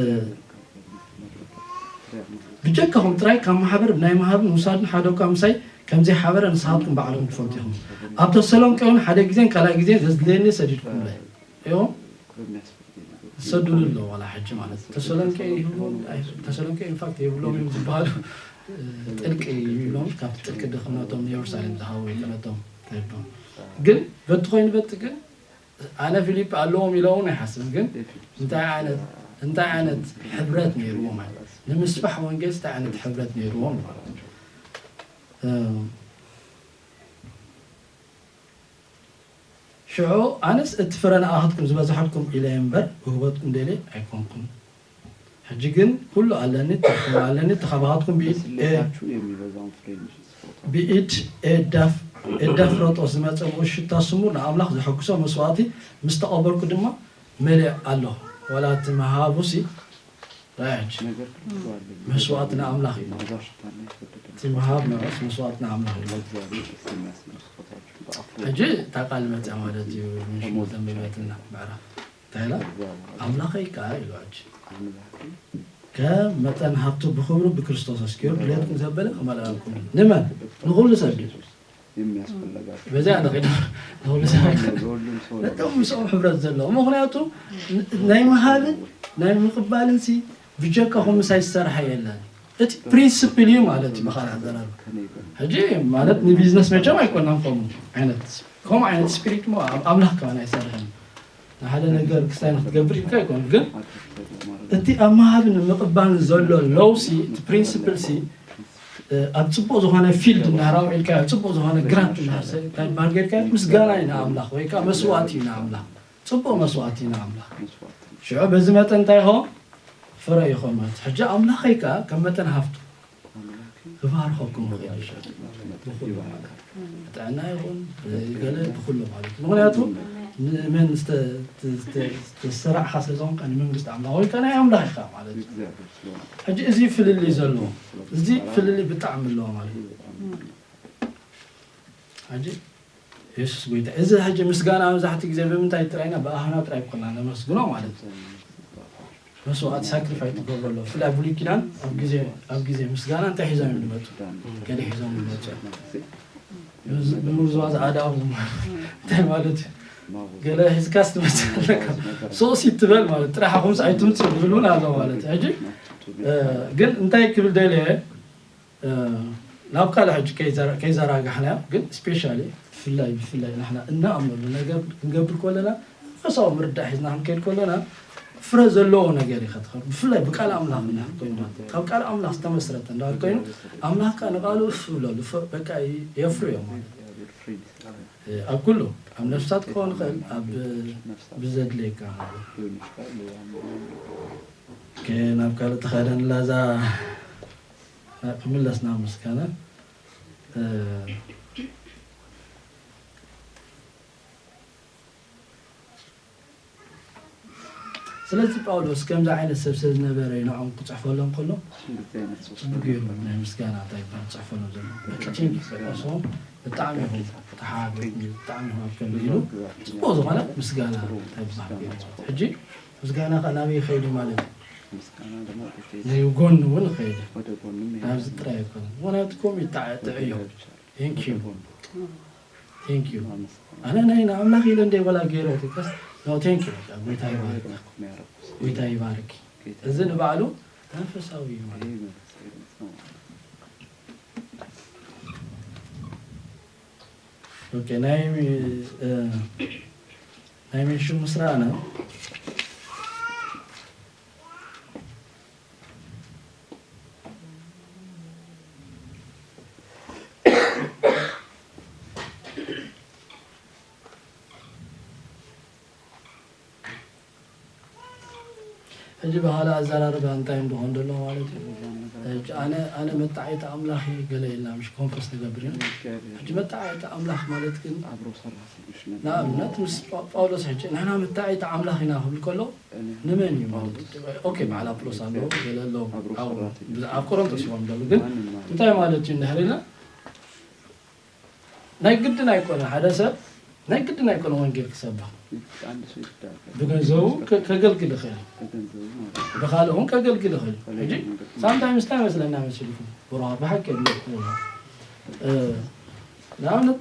ብጀካኹም ጥራይ ካብ ማሕበር ናይ ምሃብን ምውሳድን ሓደ እኳ ምሳይ ከም ዘይሓበረ ንስኻትኩም ባዕልኹም ትፈልጡ ኢኹም። ኣብ ተሰሎንቄ እውን ሓደ ግዜን ካልኣይ ግዜን ዘድልየኒ ሰዲድኩምለይ። እዮም ዝሰዱሉ ኣለዉ። ዋላ ሕጂ ማለት ተሰሎንቄ ይህብዎም ኣይ-፣ ተሰሎንቄ ኢንፋክት የብሎም እዮም ዝበሃሉ፣ እ፣ ጥልቂ ይብሎም። ካብቲ ጥልቂ ድኽነቶም ንየሩሳሌም ዝሃቡ ይቕነቶም ተብሎም። ግን በቲ ኮይኑ በቲ ግን ኣነ ፊሊፕ ኣለዎም ኢለ እውን ኣይሓስብን። ግን እንታይ ዓይነት፣ እንታይ ዓይነት ሕብረት ነይርዎም ማለት ንምስፋሕ ወንጌል እንታይ ዓይነት ሕብረት ነይርዎም ማለት እዩ። እ፣ ሽዑ ኣነስ እቲ ፍረ ንኣኻትኩም ዝበዝሐልኩም ኢለ እየ እምበር፣ ውህበትኩም ደልየ ኣይኮንኩን። ሕጂ ግን ኩሉ ኣለኒ፣ ትርፉ ኣለኒ፣ ተኻባኻትኩም ብኢድ ኤ- ብኢድ ኤዳፍ ኤዳፍረጦስ ዝመጸ ንኡሽ ሽታ ስሙር ንኣምላኽ ዘሐጉሶ መስዋእቲ ምስ ተቐበልኩ ድማ መሊእ ኣለኹ። ዋላ እቲ ምሃቡሲ ራእያች መስዋእቲ ንኣምላኽ እዩ። እቲ ምሃብ ንዑስ መስዋእቲ ንኣምላኽ እዩ። ሕጂ እታ ቃል መጽያ ማለት እዩ። ምሽ ዘንበበትና ምዕራፍ እንታይ ኢላ? ኣምላኸይ ከኣ ኢሉ። ሕጂ ከም መጠን ሃብቱ ብኽብሩ ብክርስቶስ ኣስኪሩ ድሌትኩም ዘበለ ክመልኣልኩም እዩ። ንመን? ንኹሉ ሰብ ድዩ? በዚያ ንኺድ ንኹሉ ሰብ። ነቶም ምስኦም ሕብረት ዘለዎ። ምኽንያቱ ናይ ምሃብን ናይ ምቕባልን ሲ ብጀካኹም ምሳይ ዝሰርሐ የለን። እቲ ፕሪንስፕል እዩ ማለት እዩ ብኻልእ ኣዘራርባ። ሕጂ ማለት ንቢዝነስ መቸም ኣይኮናን ከምኡ ዓይነት ከምኡ ዓይነት ስፒሪት ሞ ኣብ ኣምላኽ ከማን ኣይሰርሕን። ንሓደ ነገር ክስታይ ንክትገብር ኢልካ ኣይኮን ግን እቲ ኣብ ምሃብን ምቕባልን ዘሎ ሎውሲ እቲ ፕሪንስፕል ሲ ኣብ ጽቡቕ ዝኾነ ፊልድ እናሃር ኣውዒልካ ኣብ ጽቡቕ ዝኾነ ግራንት እናሃር እንታይ በሃል ጌርካ ምስጋና እዩ ንኣምላኽ ወይ ከዓ መስዋእቲ እዩ ንኣምላኽ ጽቡቕ መስዋእቲ እዩ ንኣምላኽ ሽዑ በዚ መጠን እንታይ ይኸውን ፍረ ይኸውን ማለት ሕጂ ኣምላኸይ ከዓ ከም መጠን ሃፍቱ ክባርኸኩም ይኽእል እዩ። ብኹሉ ማለት ጥዕና ይኹን ገለ ብኹሉ ማለት እዩ። ምኽንያቱ ንመን ዝተሰራዕኻ ስለ ዝኾንካ ንመንግስቲ ኣምላኽ ወይ ከ ናይ ኣምላኽ ኢኻ ማለት እዩ። ሕጂ እዚ ፍልልይ ዘለዎ እዚ ፍልልይ ብጣዕሚ ኣለዎ ማለት እዩ። ሕጂ የሱስ ጎይታ እዚ ሕጂ ምስጋና መብዛሕትኡ ግዜ ብምንታይ ጥራይና ብኣህና ጥራይ ኮና ነመስግኖ ማለት እዩ። መስዋዕት ሳክሪፋይ ትገብሮ ኣሎ ብፍላይ ብሉይ ኪዳን ኣብ ግዜ ኣብ ግዜ ምስጋና እንታይ ሒዞም እዮም ዝመፁ ገለ ሒዞም ዝመፁ ብምዝዋዝ ኣዳቡ እንታይ ማለት እዩ ገለ ሒዝካስ ትመፅእ ኣለካ ሶሲ ትበል ማለት ጥራሕ ኣኹምስ ኣይትምፅእ ዝብል እውን ኣሎ ማለት እዩ ሕጂ ግን እንታይ ክብል ደልየ ናብ ካልእ ሕጂ ከይዘራጋሕናዮ ግን ስፔሻሊ ብፍላይ ብፍላይ ንሕና እናኣምነሉ ነገር ክንገብር ከለና መንፈሳዊ ምርዳእ ሒዝና ክንከይድ ከለና ፍረ ዘለዎ ነገር እዩ ከትኸር ብፍላይ ብቃል ኣምላኽ እንድሕር ኮይኑ ካብ ቃል ኣምላኽ ዝተመስረተ እንድሕር ኮይኑ ኣምላኽ ከዓ ንቃሉ እፍ ብለሉ በቃ የፍርዮ ማለት ኣብ ኩሉ ኣብ ነፍሳት ክኸውን ይኽእል ኣብ ብዘድልየካ ናብ ካልእ ተኸደንላ እዛ ክምለስ ናብ ምስጋና ስለዚ ጳውሎስ ከምዚ ዓይነት ሰብ ስለ ዝነበረ እዩ ንዖም ክፅሕፈሎም ከሎ ፅቡቅ ገይሩ ናይ ምስጋና እንታይ ይበሃል ክፅሕፈሎም ዘሎ በቃ ቴንኪ ጳውሎስም ብጣዕሚ ኢኹም ተሓባቢርኩም ብጣዕሚ ኢኹም ኣብ ከምዚ ኢሉ ፅቡቅ ዝኾነ ምስጋና እንታይ ይበሃል ገይሩ ሕጂ ምስጋና ከዓ ናበይ ይኸይድ ማለት እዩ ናይ ጎኒ እውን ይኸይድ ናብዚ ጥራይ ኣይኮነ ምክንያቱ ከምኡ ይጣዕጥዕ እዮም Thank you. Thank you. ኣነ ናይ ንኣምላኽ ኢለ እንደ ወላ ገይረ ትከስ no thank you በቃ ጎይታ ይባርክ ጎይታ ይባርክ እዚ ንባዕሉ መንፈሳዊ እዩ ማለት ኦኬ ናይ ናይ ሜንሽን ምስራና ሕጂ ብኻልእ ኣዘራርባ እንታይ እንድኾን ዘሎ ማለት እዩ ሕጂ ኣነ ኣነ መጣዒቲ ኣምላኽ እየ ገለ ኢልና ምሽ ኮንፈስ ንገብር ኢና ሕጂ መጣዒቲ ኣምላኽ ማለት ግን ንኣብነት ምስ ጳውሎስ ሕጂ ንሕና መጣዒቲ ኣምላኽ ኢና ክብል ከሎ ንመን እዩ ማለት እዩ ኦኬ በዓል ኣጵሎስ ኣለዉ ገለ ኣለዉ ኣብ ቆሮንቶስ እዮም ኣለዉ ግን እንታይ ማለት እዩ እንድሕር ኢልና ናይ ግድን ኣይኮነ ሓደ ሰብ ናይ ግድን ኣይኮነ ወንጌል ክሰብኽ ብገንዘቡ ከገልግል ይኽእል ብካልእ እውን ከገልግል ይኽእል ሕጂ ሳምታይምስ እንታይ መስለና መሲልኩም ብሩኻት ብሓቂ የብለኩም ንኣብነት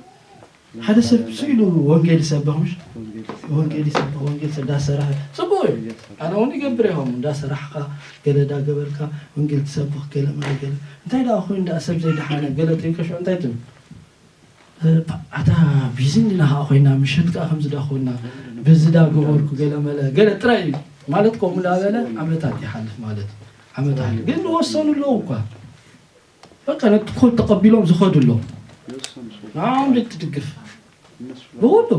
ሓደ ሰብ ስኢሉ ወንጌል ይሰብኽ ምሽ ወንጌል ይሰብኽ ወንጌል እንዳሰራሕ ፅቡቅ እዩ ኣነ እውን ይገብር ኢኹም እንዳሰራሕካ ገለ እንዳገበርካ ወንጌል ትሰብኽ ገለ መለ ገለ እንታይ ደኣ ኮይኑ ደኣ ሰብ ዘይደሓነ ገለ ተይከሽዑ እንታይ ትብል ኣታ ቢዚ እንዲና ከዓ ኮይና ምሸት ከዓ ከምዚ ደኣ ኮይና በዚ ዳ ገበርኩ ገለ መለ ገለ ጥራይ እዩ ማለት ከምኡ እንዳበለ ዓመታት ይሓልፍ ማለት እዩ ዓመት ሓልፍ ግን ዝወሰኑ ኣለዉ እኳ በቃ ነቲ ኮድ ተቐቢሎም ዝኸዱ ኣለዉ ንዓኦም ዘይትድግፍ ብኩሉ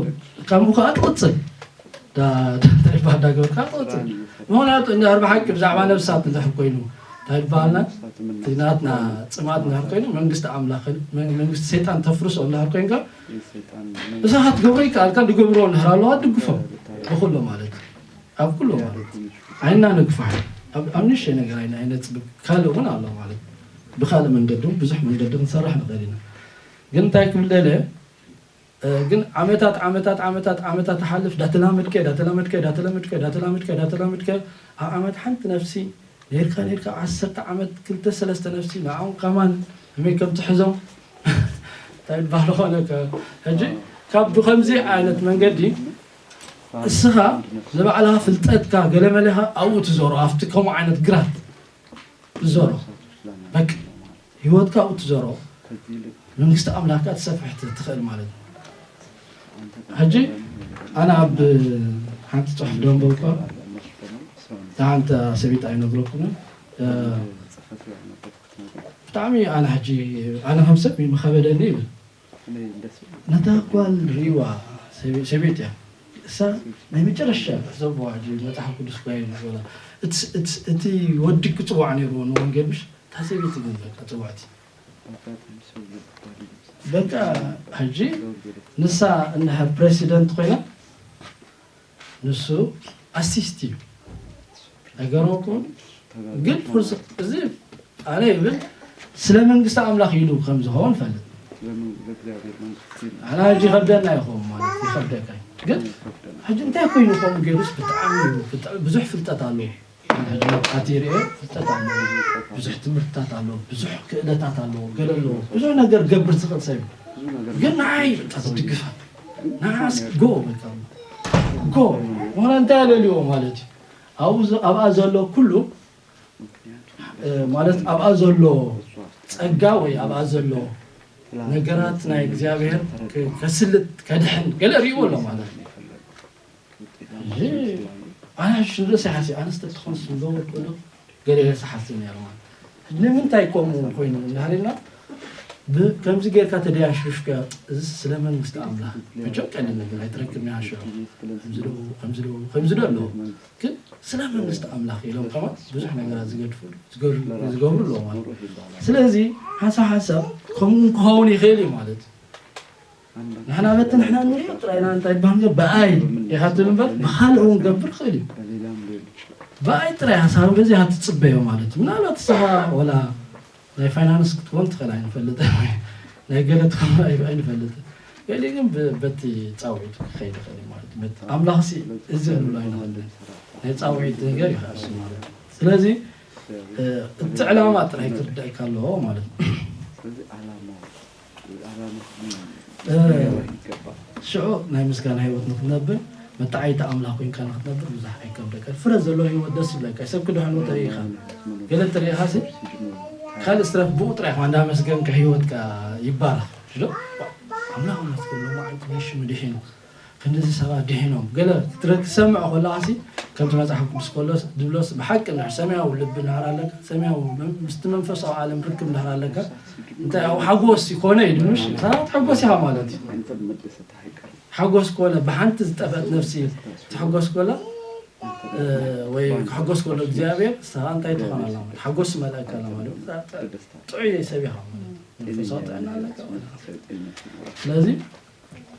ከምኡ ከዓ ትቕፅል እንታይ እንዳገበርካ ትቕፅል። ምኽንያቱ እንድሕር ብሓቂ ብዛዕባ ነብሳት እንድሕር ኮይኑ እንታይ ይበሃልና? እቲ ናትና ፅምኣት እንድሕር ኮይኑ መንግስቲ ኣምላኽ መን- መንግስቲ ሰይጣን ተፍርሶ እንድሕር ኮይንካ ንስኻ ክትገብሮ ይከኣልካ። ዝገብርዎ እንድሕር ኣለዋ ትድግፎም ብኩሉ ማለት እዩ። ኣብ ኩሉ ማለት እዩ። ኣይና ነግፋሕ ኣብ ኣብ ንእሽተይ ነገር ኣይና ኣይነፅብብ። ካልእ እውን ኣሎ ማለት እዩ። ብካልእ መንገዲ እውን ብዙሕ መንገዲ ክንሰርሕ ንኽእል ኢና። ግን እንታይ ክብል ደለ ግን ዓመታት ዓመታት ዓመታት ዓመታት ትሓልፍ ዳተላመድከ ዳተላመድከ ዳተላመድከ ዳተላመድከ ዳተላመድከ ኣብ ዓመት ሓንቲ ነፍሲ ነርካ ነርካ ዓሰርተ ዓመት ክልተ ሰለስተ ነፍሲ ንዓውን ከማን ከመይ ከም ትሕዞም እንታይ ይባል ኾነ ከ- ሕጂ ካብ ብከምዚ ዓይነት መንገዲ እስኻ ንባዕልኻ ፍልጠትካ ገለመለኻ ኣብኡ ትዞሮ ኣብቲ ከምኡ ዓይነት ግራት ትዞሮ በቃ ህይወትካ ኣብኡ ትዞሮ መንግስቲ ኣምላኽካ ትሰፍሕ ት- ትኽእል ማለት ነው። ሕጂ ኣነ ኣብ ሓንቲ ፅሑፍ ደንበብኳ እታ ሓንቲ ሰበይቲ ኣይነግረኩምን እ፣ ብጣዕሚ ኣነ ሕጂ ኣነ ከም ሰብ ይምኸበደኒ ይብል ነታ ጓል ሪዋ ሰበይቲ እያ እሳ ናይ መጨረሻ ዘቦ ሕጂ መፅሓፍ ቅዱስ ኳ እዩ ዝበላ እቲ ወዲ ክፅዋዕ ነይርዎ ንወንጌል ምሽ እታ ሰበይቲ ግን በቃ ፅዋዕቲ በቃ ሕጂ ንሳ እንድሕር ፕሬሲደንት ኮይና ንሱ ኣሲስት እዩ ነገሮኩም ግን ፕሮሰ- እዚ ኣነ ይብል ስለ መንግስቲ ኣምላኽ ኢሉ ከም ዝኸውን ፈልጥ ኣነ ሕጂ ይኸብደና ይኸውን ማለት ይኸብደካ እዩ። ግን ሕጂ እንታይ ኮይኑ ከምኡ ገይሩስ ብጣዕሚ እዩ ብጣ- ብዙሕ ፍልጠት ኣለዎ ሕጂ መብቃዕቲ ይርኤ ፍልጠት ኣለዎ ብዙሕ ትምህርትታት ኣለዎ ብዙሕ ክእለታት ኣለዎ ገለ ኣለዎ ብዙሕ ነገር ገብር ዝኽእል ሰብ እዩ። ግን ንዓይ በቃ ዝድግፋ ንዓስ ጎ በቃ ጎ ምክንያቱ እንታይ ኣለልዎ ማለት እዩ ኣብኡ ዝ- ኣብኣ ዘሎ ኩሉ እ፣ ማለት ኣብኣ ዘሎ ጸጋ ወይ ኣብኣ ዘሎ ነገራት ናይ እግዚኣብሔር ክ- ከስልጥ ከድሕን ገለ ርእይዎ ኣሎ ማለት እዩ። ሕጂ ኣነ ሽንርእሰ ሓሲ ኣነስ ተትኾን ስንገበርኩ ዶ ገለ ኢለ ሓሲ ነይረ ማለት ንምንታይ ከምኡ ኮይኑ እንዳሃልና ብ- ከምዚ ጌርካ ተደያሽሽካ እዚ ስለ መንግስቲ ኣምላኽ መቸም ቀሊል ነገር ኣይትረክብ ያሽዑ ከምዚ ዶ ከምዚ ዶ ከምዚ ዶ ኣለዎ ግን ስለ መንግስቲ ኣምላኽ ኢሎም ከማን ብዙሕ ነገራት ዝገድፉ ዝገብሩ ኣለዎ ማለት እዩ። ስለዚ ሓንሳብ ሓንሳብ ከምኡ ክኸውን ይኽእል እዩ ማለት እዩ። ንሕና በቲ ንሕና ንሪኦ ጥራይና እንታይ ባንገ ብኣይ ኢኻ ትብል እምበር ብኻልእ እውን ገብር ይኽእል እዩ። ብኣይ ጥራይ ሓሳብ በዚ ኢኻ ትፅበዮ ማለት እዩ። ምናልባት ንስኻ ወላ ናይ ፋይናንስ ክትኮን ትኽእል ኣይንፈልጥ ናይ ገለ ትኾን ኣይንፈልጥ ገሊ ግን በቲ ፃውዒቱ ክኸይድ ይኽእል ማለት እዩ። ኣምላኽ ሲ እዚ ንብሎ ኣይንኽእል ናይ ፃውዒት ነገር ይኽእል ማለት እዩ። ስለዚ እቲ ዕላማ ጥራይ ክርዳእካ ኣለዎ ማለት እዩ። ሽዑ ናይ ምስጋና ህይወት ንክትነብር መተዓይታ ኣምላኽ ኮይንካ ንክትነብር ብዙሕ ኣይከብደካ ፍረ ዘለዎ ህይወት ደስ ይብለካ ሰብ ክድሕኑ ተሪኢኻ ገለ ተሪኢኻ ሲ ካልእ ስረፍ ብኡ ጥራይ ኢኻ እንዳመስገንካ ህይወትካ ይባረኽ ሽዶ ኣምላኽ መስገን ሎማዓንቲ ነሽሙ ድሒኑ ክንድዚ ሰባት ድሒኖም ገለ ክትሰምዖ ከለኻ ሲ ከምቲ መፅሓፍ ቅዱስ ከሎ ድብሎስ ብሓቂ እንድሕር ሰማያዊ ልቢ እንድሕር ኣለካ ሰማያዊ ምስቲ መንፈሳዊ ዓለም ርክብ እንድሕር ኣለካ እንታይ ኣብ ሓጎስ ይኮነ እዩ ድምሽ ሰባት ሓጎስ ኢኻ ማለት እዩ ሓጎስ ኮነ ብሓንቲ ዝጠፈት ነፍሲ ትሕጎስ ኮላ ወይ ክሕጎስ ከሎ እግዚኣብሔር ንስኻ እንታይ ትኾን ኣላ ማለት ሓጎስ መልኣካ ኣላ ማለት ጥዑይ ሰብ ኢኻ ማለት መንፈሳዊ ጥዕና ኣለካ ማለት ስለዚ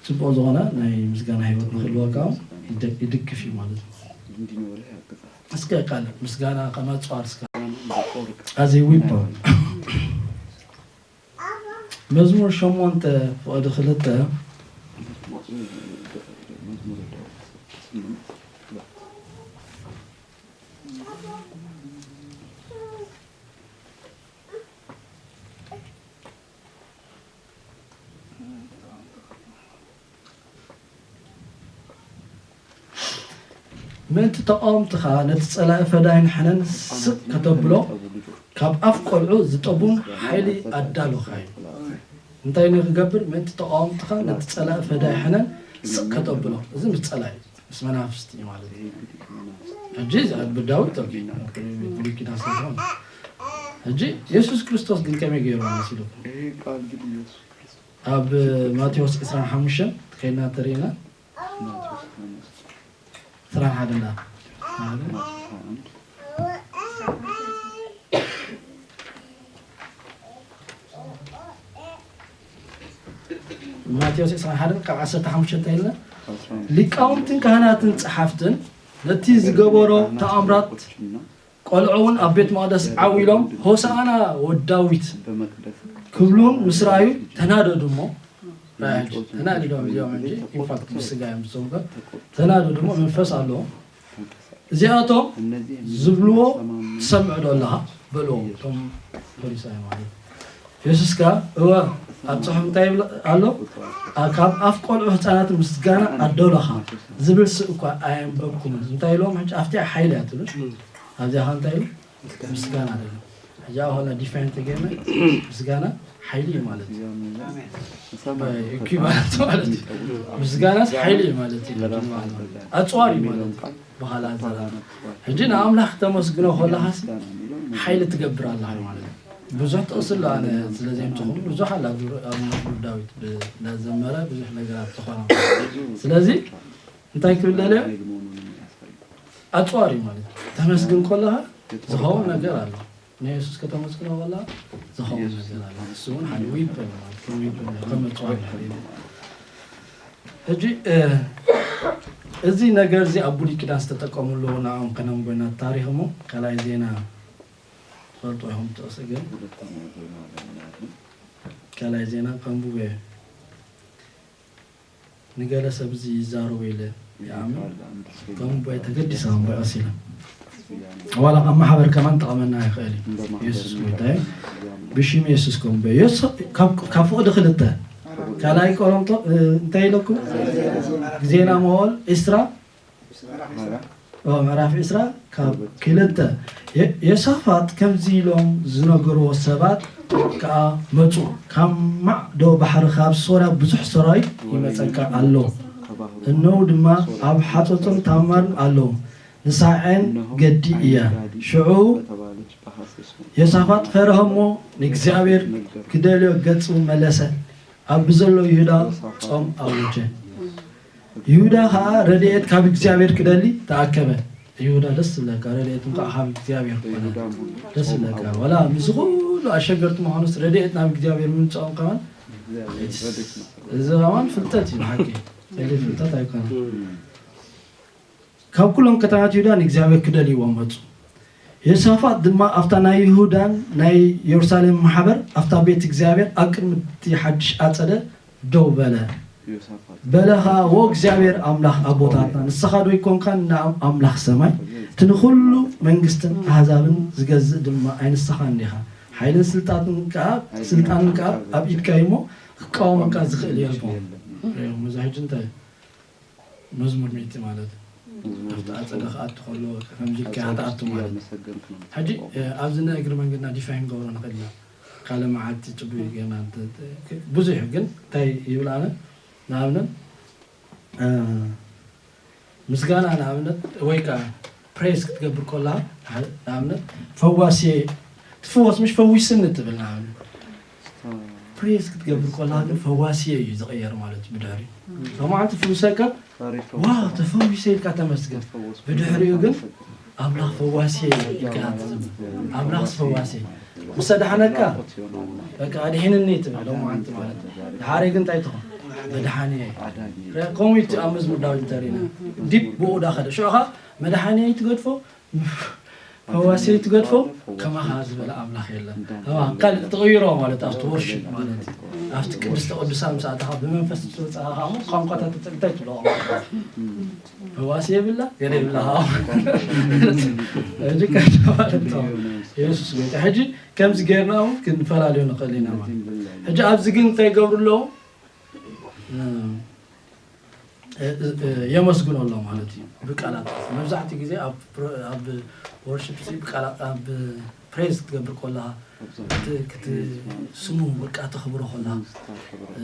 ፅቡቅ ዝኾነ ናይ ምስጋና ህይወት ንክህልወካ ይድግፍ እዩ ማለት ነው እስከ ቃል ምስጋና ከማፅዋር እስከ ኣዘይ ዊባ መዝሙር ሸሞንተ ፍቕዲ ክልተ ምእንቲ ተቓወምትኻ ነቲ ጸላኢ ፈዳይን ሕነን ስቕ ከተብሎ ካብ ኣፍ ቆልዑ ዝጠቡን ሓይሊ ኣዳሎኻ እዩ። እንታይ ንክገብር ምእንቲ ተቃወምትኻ ነቲ ጸላኢ ፈዳይ ሕነን ስቕ ከተብሎ። እዚ ምስ ጸላኢ ምስ መናፍስቲ እዩ ማለት እዩ። ሕጂ ብዳዊት ብሉይ ኪዳን ስለዝኾነ ሕጂ የሱስ ክርስቶስ ግን ከመይ ገይሩ መሲሉኩም? ኣብ ማቴዎስ ዕስራን ሓሙሽተን ከይድና ተሪእና ዕስራን ሓደን ደኣ። ማቴዎስ ዕስራን ሓደን ካብ ዓሰርተ ሓሙሽተ እንታይ ኢልና? ሊቃውንትን ካህናትን ጸሓፍትን ነቲ ዝገበሮ ተኣምራት፣ ቆልዑ እውን ኣብ ቤት መቕደስ ዓው ኢሎም ሆሳዕና ወዲ ዳዊት ክብሉን ምስ ረኣዩ ተናደዱ እሞ፣ ተናዲዶም እዮም እንጂ፣ ኢንፋክት ብስጋ እዮም ዝሰምዑ። ተናደዱ እሞ መንፈስ ኣለዎም። እዚኣቶም ዝብልዎ ትሰምዕ ዶ ኣለኻ? በልዎም እቶም ፈሪሳውያን ማለት እዩ። የሱስ ከኣ እወ፣ ኣብ ጽሑፍ እንታይ ይብል ኣሎ? ኣብ ካብ ኣፍ ቆልዑ ህጻናት ምስጋና ኣደሎኻ ዝብል ስእ እኳ ኣየንበብኩምን። እንታይ ኢልዎም? ሕጂ ኣብቲኣ ሓይሊ እያ ትብል። ኣብዚኣ ኸ እንታይ ኢሉ? ምስጋና ኣይደለም። ሕጂ ኣብ ኾነ ዲፋይን ተገይርና ምስጋና ሓይሊ እዩ ማለት እዩ። ኢኩቫለንት ማለት እዩ። ምስጋናስ ሓይሊ እዩ ማለት እዩ። ኣጽዋር እዩ ማለት እዩ። ብኻልእ ኣዘራርባ ሕጂ ንኣምላኽ ተመስግኖ ከለኻሲ ሓይሊ ትገብር ኣለኻ ማለት እዩ። ብዙሕ ጥቕሲ ኣሎ፣ ኣነ ስለ ዘይምጽኹም ብዙሕ ኣላ ኣብ መዝሙር ዳዊት ብ-፣ እናዘመረ ብዙሕ ነገራት ዝኾነ። ስለዚ እንታይ ክብል ደልዮ? ኣጽዋር እዩ ማለት እዩ። ተመስግን ከለኻ ዝኸውን ነገር ኣሎ። ንየሱስ ከተመስግኖ ከለኻ ዝኸውን ነገር ኣሎ። ንሱ እውን ሓደ ዊፐን ማለት ከም ዊፐን እዩ፣ ከም ኣጽዋር እዩ። ሕጂ፣ እ፣ እዚ ነገር እዚ ኣብ ብሉይ ኪዳን ዝተጠቀምሉ ንዕኦም ከነንብቦ ኢና ታሪኽ እሞ፣ ካልኣይ ዜና ትፈልጡ ኢኹም ጥቕሲ ግን፣ ካልኣይ ዜና ከንብቦ እየ። ንገለ ሰብ እዚ ይዛረቦ ኢለ ይኣምን። ከንብቦ እየ ተገዲሰ ከንብቦ እየ ቀስ ኢለ። ዋላ ኣብ ማሕበር ከማን ጠቐመና ይኽእል እዩ። የሱስ ጎይታ እዩ። ብሽም የሱስ ከንብቦ እየ። የሱስ ካብ፣ ካብ ፍቕዲ ክልተ ካልኣይ ቆሮንቶ፣ እ፣ እንታይ ኢለኩም? ዜና መዋዕል ዕስራ ኦ፣ ምዕራፍ ዕስራ ካብ ክልተ። የ-፣ ዮሳፋጥ ከምዚ ኢሎም ዝነገርዎ ሰባት ከኣ መጹ። ካብ ማዕዶ ባሕሪ ካብ ሶርያ ብዙሕ ሰራዊት ይመጸካ ኣሎ። እነሆ ድማ ኣብ ሓጾትን ታማርን ኣለዉ። ንሳዔን ገዲ እያ። ሽዑ ዮሳፋጥ ፈርሀ እሞ ንእግዚኣብሔር ክደልዮ ገጹ መለሰ። ኣብ ብዘሎ ይሁዳ ጾም ኣወጀ። ይሁዳ ኸኣ ረድኤት ካብ እግዚኣብሔር ክደሊ ተኣከበ። ይሁዳ ደስ ዝብለካ፣ ረድኤት እንኳዕ ካብ እግዚኣብሔር ክኾነ ደስ ዝብለካ። ዋላ ምስዚ ኩሉ ኣሸገርቲ ምዃኑስ ረድኤት ናብ እግዚኣብሔር ምምጽኦም ከማን እዚ ከማን ፍልጠት እዩ ብሓቂ። ቀሊል ፍልጠት ኣይኮነን። ካብ ኩሎም ከተማታት ይሁዳ ንእግዚኣብሔር ክደልይዎ መጹ። ዮሳፋጥ ድማ ኣብታ ናይ ይሁዳን ናይ የሩሳሌም ማሕበር ኣብታ ቤት እግዚኣብሔር ኣብ ቅድሚ እቲ ሓድሽ ኣጸደ ደው በለ። በለ ኸኣ፣ "ዎ እግዚኣብሔር ኣምላኽ ኣቦታትና፣ ንስኻ ዶ ኣይኮንካን ንኣም-፣ ኣምላኽ ሰማይ? እቲ ንኹሉ መንግስትን ኣህዛብን ዝገዝእ ድማ ኣይንስኻን ዲኻ? ሓይልን ስልጣንን ከኣ፣ ስልጣንን ከኣ ኣብ ኢድካ እዩ እሞ፣ ክቃወመካ ዝኽእል የልቦን።" ሪኦም፣ እዚ ሕጂ እንታይ መዝሙር ሚእቲ ማለት እዩ። ኣብቲ ኣጸደ ክኣቱ ከሎ ከምዚ ኢልካ ኢኻ ትኣቱ ማለት እዩ። ሕጂ፣ እ፣ ኣብዚ ንእግሪ መንገድና ዲፋይን ገብሮ ንኽእል ኢና። ካልእ መዓልቲ ጽቡቅ እዩ ጌርና እንተ-፣ ክ-፣ ብዙሕ እዩ፣ ግን እንታይ ይብል ኣነ፣ ንኣብነት፣ እ፣ ምስጋና ንኣብነት ወይ ከኣ ፕሬዝ ክትገብር ከላ፣ ንኣብነት፣ ፈዋሲ ትፍወስ፣ ምሽ ፈዊስኒ ትብል ንኣብነት። ፕሬዝ ክትገብር ከላ ግን ፈዋሲ እዩ ዝቕየር ማለት እዩ። ብድሕሪ ሎማዓንቲ ፍውሰካ፣ "ዋው፣ ተፈዊሰ" ኢልካ ተመስገን። ብድሕሪኡ ግን "ኣምላኽ ፈዋሲ ኢልካ ትዝምር። ኣምላኽ ፈዋሲ ምስ ኣድሓነካ፣ በቃ ኣድሒንኒ" ትብል ሎማዓንቲ ማለት እዩ። ድሓረይ ግን እንታይ ትኾን? "መድሓኒ እየ።" ከምኡ እዩ ኣብ መዝሙር ዳዊት እንተሪእና። ዲፕ ብኡ ዳኸደ። ሽዑ ኸዓ መድሓኒ ትገድፎ፣ ፈዋሲ ትገድፎ፣ ከማኻ ዝበለ ኣምላኽ የለን። ከማኻ ካልእ ትቕይሮ ማለት ኣብቲ ወርሺፕ ማለት እዩ። ኣብቲ ቅድስተ ቅዱሳን ምስ ኣተኻ ብመንፈስ ትወጽእ ከኣ ቋንቋታት እንታይ ትብሎ? ፈዋሲ የብላ፣ ገለ የብላ ከኣ። ሕጂ ከኣ ማለት ነው። የሱስ ጎይታ። ሕጂ ከምዚ ጌርና እውን ክንፈላለዮ ንኽእል ኢና ማለት። ሕጂ ኣብዚ ግን እንታይ ይገብሩ ኣለዉ? እ፣ እ፣ እ፣ የመስግኖ ኣሎ ማለት እዩ። ብቃላት መብዛሕትኡ ግዜ ኣብ ፕሮ-፣ ኣብ ወርሺፕ ሲ ብቃላት፣ ኣብ ፕሬዝ ክትገብር ከለኻ፣ ክት-፣ ክት-፣ ስሙ በቃ ተኽብሮ ከለኻ፣ እ፣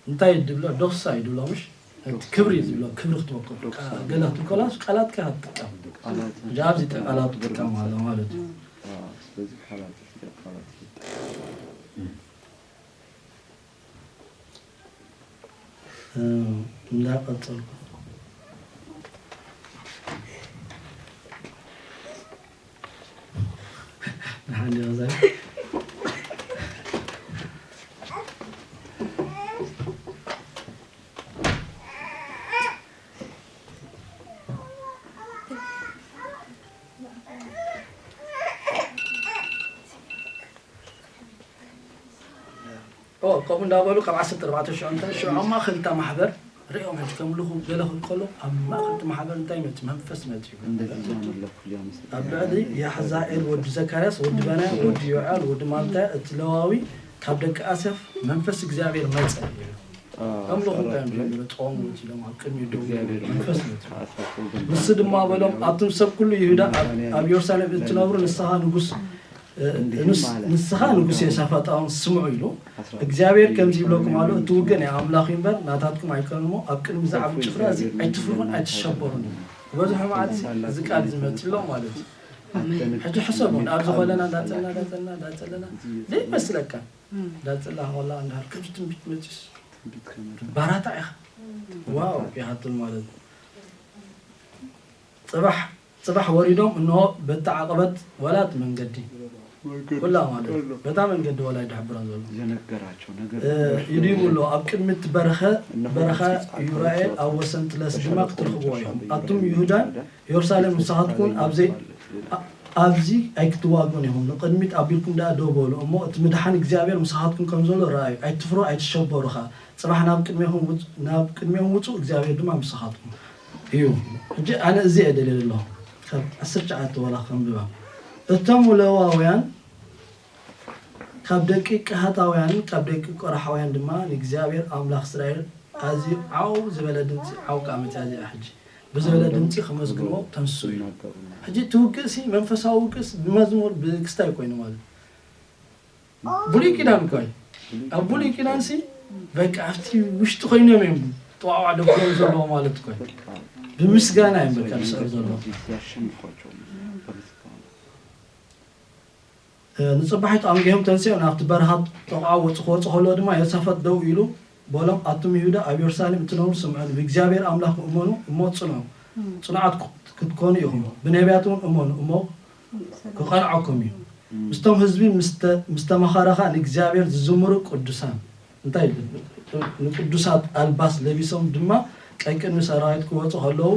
እንታይ ድብሎ? ዶክሳ እዩ ድብሎ፣ ምሽ? ክብሪ እዩ ዝብሎ፣ ክብሪ ክትወክል። በቃ ገለ ክትብል ከለኻ ቃላትካ ትጥቀም። ሕጂ ኣብዚ ቃላት ትጥቀም ኣሎ ማለት እዩ። እ፣ እንዳቐጸልኩ፣ እንዲያ ዛይ ኦ፣ ከምኡ እንዳበሉ ካብ ዓሰርተ ኣርባዕተ ሽዑ እንታይ ሽዑ ኣብ ማእኸል እታ ማሕበር ርእዮም ሕጂ ከም ልኹ ገለ ክብል ከሎ ኣብ ማእኸል እቲ ማሕበር እንታይ መጽእ? መንፈስ መጽእ ይብሉ። እንደዚህ እያመለኩ ሊያመሰግኑ ኣብ ልዕሊ የሕዛኤል ወዲ ዘካርያስ ወዲ በናያ ወዲ ዮዕል ወዲ ማልታያ እቲ ለዋዊ ካብ ደቂ ኣሰፍ መንፈስ እግዚኣብሔር መጸ ይብሉ። ኣምልኹ እንታይ እዮም ዝብሉ? ጾም ወጺሎም ኣብ ቅድሚ ደው ይብሉ። መንፈስ መጸ። ንሱ ድማ በሎም፣ ኣቱም ሰብ ኩሉ ይሁዳ ኣብ- ኣብ ኢየሩሳሌም እትነብሩ ንስኻ ንጉስ ንስኻ ንጉስ የሳፋጥ ኣሁን ስምዑ ኢሉ እግዚኣብሔር ከምዚ ይብለኩም ኣሎ፣ እቲ ውግእ ናይ ኣምላኽ እዩ እምበር ናታትኩም ኣይኮነን እሞ ኣብ ቅድሚ ዝዓቢ ጭፍራ እዚ ኣይትፍርሁን ኣይትሸበሩን እዩ። ዝበዝሑ መዓልቲ እዚ ቃል ዝመፅእ ኣሎ ማለት እዩ። ሕጂ ሕሰቡ፣ ኣብዚ ኮለና እንዳፀልና እንዳፀልና እንዳፀልና ዘይመስለካ እንዳፀላ ከላ እንዳሃር ከምዚ ትንቢት መፅስ ባራታ ኢኻ ዋው ኢኻ ትብል ማለት እዩ። ፅባሕ ፅባሕ ወሪዶም እንሆ በቲ ዓቐበት ዋላ እቲ መንገዲ ኩላ ማለት እዩ። በታ መንገዲ ዋላ ይድሕብሮም ዘሎ የነገራቸው ነገር ኢዱ ይብሎ ኣብ ቅድሚ እቲ በረኸ በረኻ ዩራኤል ኣብ ወሰን ጥለስ ድማ ክትረኽብዎ ኢኹም። ኣቱም ይሁዳን ኢየሩሳሌም ንስኻትኩም ኣብዘይ ኣብዚ ኣይክትዋግኡን ኢኹም። ንቕድሚት ኣቢልኩም ደኣ ደው በሉ እሞ እቲ ምድሓን እግዚኣብሔር ምሳኻትኩም ከም ዘሎ ረኣዩ። ኣይትፍርሁ ኣይትሸበሩ ኸኣ። ጽባሕ ናብ ቅድሜኹም ውጽ ናብ ቅድሜኦም ውጹ እግዚኣብሔር ድማ ምሳኻትኩም እዩ። ሕጂ ኣነ እዚ እየ ደልየ ዘለኹ ካብ ዓሰርተ ትሽዓተ ዋላ ከንብባ እቶም ለዋውያን ካብ ደቂ ቀሃታውያንን ካብ ደቂ ቆራሓውያን ድማ ንእግዚኣብሔር ኣምላኽ እስራኤል ኣዝዩ ዓው ዝበለ ድምጺ ዓው ከኣ መጺኣ እዚኣ ሕጂ ብዝበለ ድምጺ ከመስግንዎ ተንስኡ እዩ። ሕጂ እቲ ውግእሲ መንፈሳዊ ውግእስ ብመዝሙር ብክስታይ ኮይኑ ማለት እዩ። ብሉይ ኪዳን እኮ እዩ። ኣብ ብሉይ ኪዳንሲ በቃ ኣብቲ ውሽጢ ኮይኖም እዮም ጥዋዕዋዕ ደብሎም ዘለዎ ማለት እኮ እዩ። ብምስጋና እዮም በቃ ዝስዕሩ ዘለዎ። ንጽባሒቱ ኣንጊሆም ተንሲኦም ናብቲ በረኻ ጠቕዓ ወጹ ክወጹ ከለዉ ድማ ዮሳፈጥ ደው ኢሉ በሎም ኣቱም ይሁዳ ኣብ የሩሳሌም እትነብሩ ስምዑኒ ብእግዚኣብሔር ኣምላኽኩም እመኑ እሞ ጽንዑ ጽኑዓት ክትኮኑ ኢኹም ብነቢያት እውን እመኑ እሞ ክቐንዐኩም እዩ ምስቶም ህዝቢ ምስ ተመኻረ ኸኣ ንእግዚኣብሔር ዝዝምሩ ቅዱሳን እንታይ ንቅዱሳት ኣልባስ ለቢሶም ድማ ቀቅድሚ ሰራዊት ክወጹ ከለዉ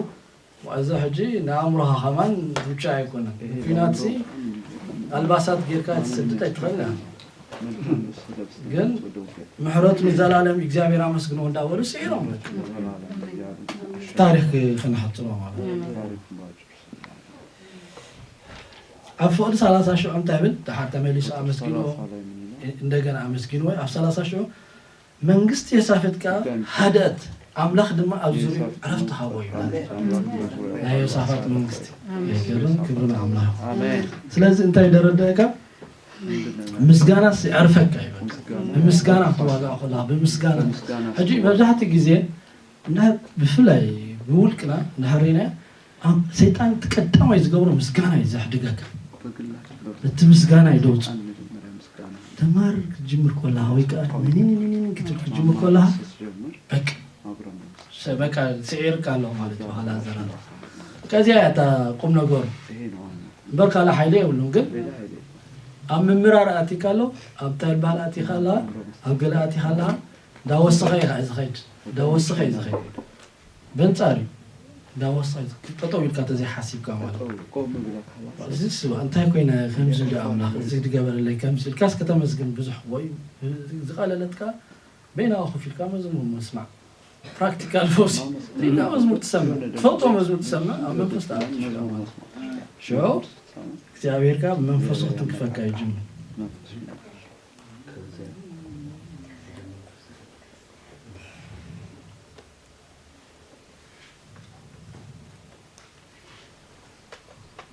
እዚ ሕጂ ንኣእምሮኻ ከማን ምቹእ ኣይኮነን። ንኲናትሲ ኣልባሳት ጌርካ ክትሰድድ ኣይትኽእልን ኢኻ። ግን ምሕረቱ ንዘላለም እግዚኣብሔር ኣመስግንዎ እንዳበሉ ስዒሮም። ታሪክ ክንሓጽሮ ማለት እዩ። ኣብ ፍቕዲ ሰላሳ ሽዑ እንታይ ብል? ደሓር ተመሊሱ ኣመስጊንዎ፣ እንደገና ኣመስጊንዎ። ኣብ ሰላሳ ሽዑ መንግስቲ የሳፍጥ ከኣ ሃደኣት፣ ኣምላኽ ድማ ኣብ ዙርያኡ ዕረፍቲ ሃቦ ይብላ። ናይ ዮሳፋጥ መንግስቲ ይገርም፣ ክብሪ ንኣምላኽ። ስለዚ እንታይ ደረደእካ? ምስጋናስ የዕርፈካ ይብል። ብምስጋና ክትዋጋእ ከለኻ ብምስጋና ሕጂ መብዛሕትኡ ግዜ እንዳ ብፍላይ ብውልቅና እንዳ ሃረይናዮ ኣብ ሰይጣን እቲ ቀዳማይ ዝገብሮ ምስጋና እዩ ዘሕድገካ። እቲ ምስጋና እዩ ደውፅእ። ተማር ክትጅምር ከለኻ ወይ ከዓ ንንንንን ክትብል ክትጅምር ከለኻ በቃ በቃ ስዒርካ ኣለኹ ማለት እዩ። ኋላ ዘራ ከዚያ እያ እታ ቁም ነገሩ እምበር ካልእ ሓይሊ የብሉን። ግን ኣብ ምምራር ኣቲካ ኣሎ ኣብ ተልባል ኣቲካ ኣለኻ ኣብ ገለ ኣቲካ ኣለኻ እንዳወሰኸ እዩ ከዓ ዝኸይድ እንዳወሰኸ እዩ ዝኸይድ በንጻር እዩ እንዳወሰኸ እዩ ዝኸይድ ጠጠው ኢልካ ተዘይሓሲብካ ማለት እዩ። እዚ ስባ እንታይ ኮይነ ከምዚ እንዲ ኣምላኽ እዚ ዝገበረለይ ከምዚ ኢልካስ ከተመስግን ብዙሕ ወይ ዝቐለለት ከዓ በይናኻ ኮፍ ኢልካ መዝሙር ምስማዕ ፕራክቲካል ፈውሲ ሪኢና መዝሙር ትሰምዕ ትፈልጦ መዝሙር ትሰምዕ ኣብ መንፈስ ተኣትሽ ሽዑ እግዚኣብሔር ከዓ ብመንፈሱ ክትንክፈካ ይጅምር።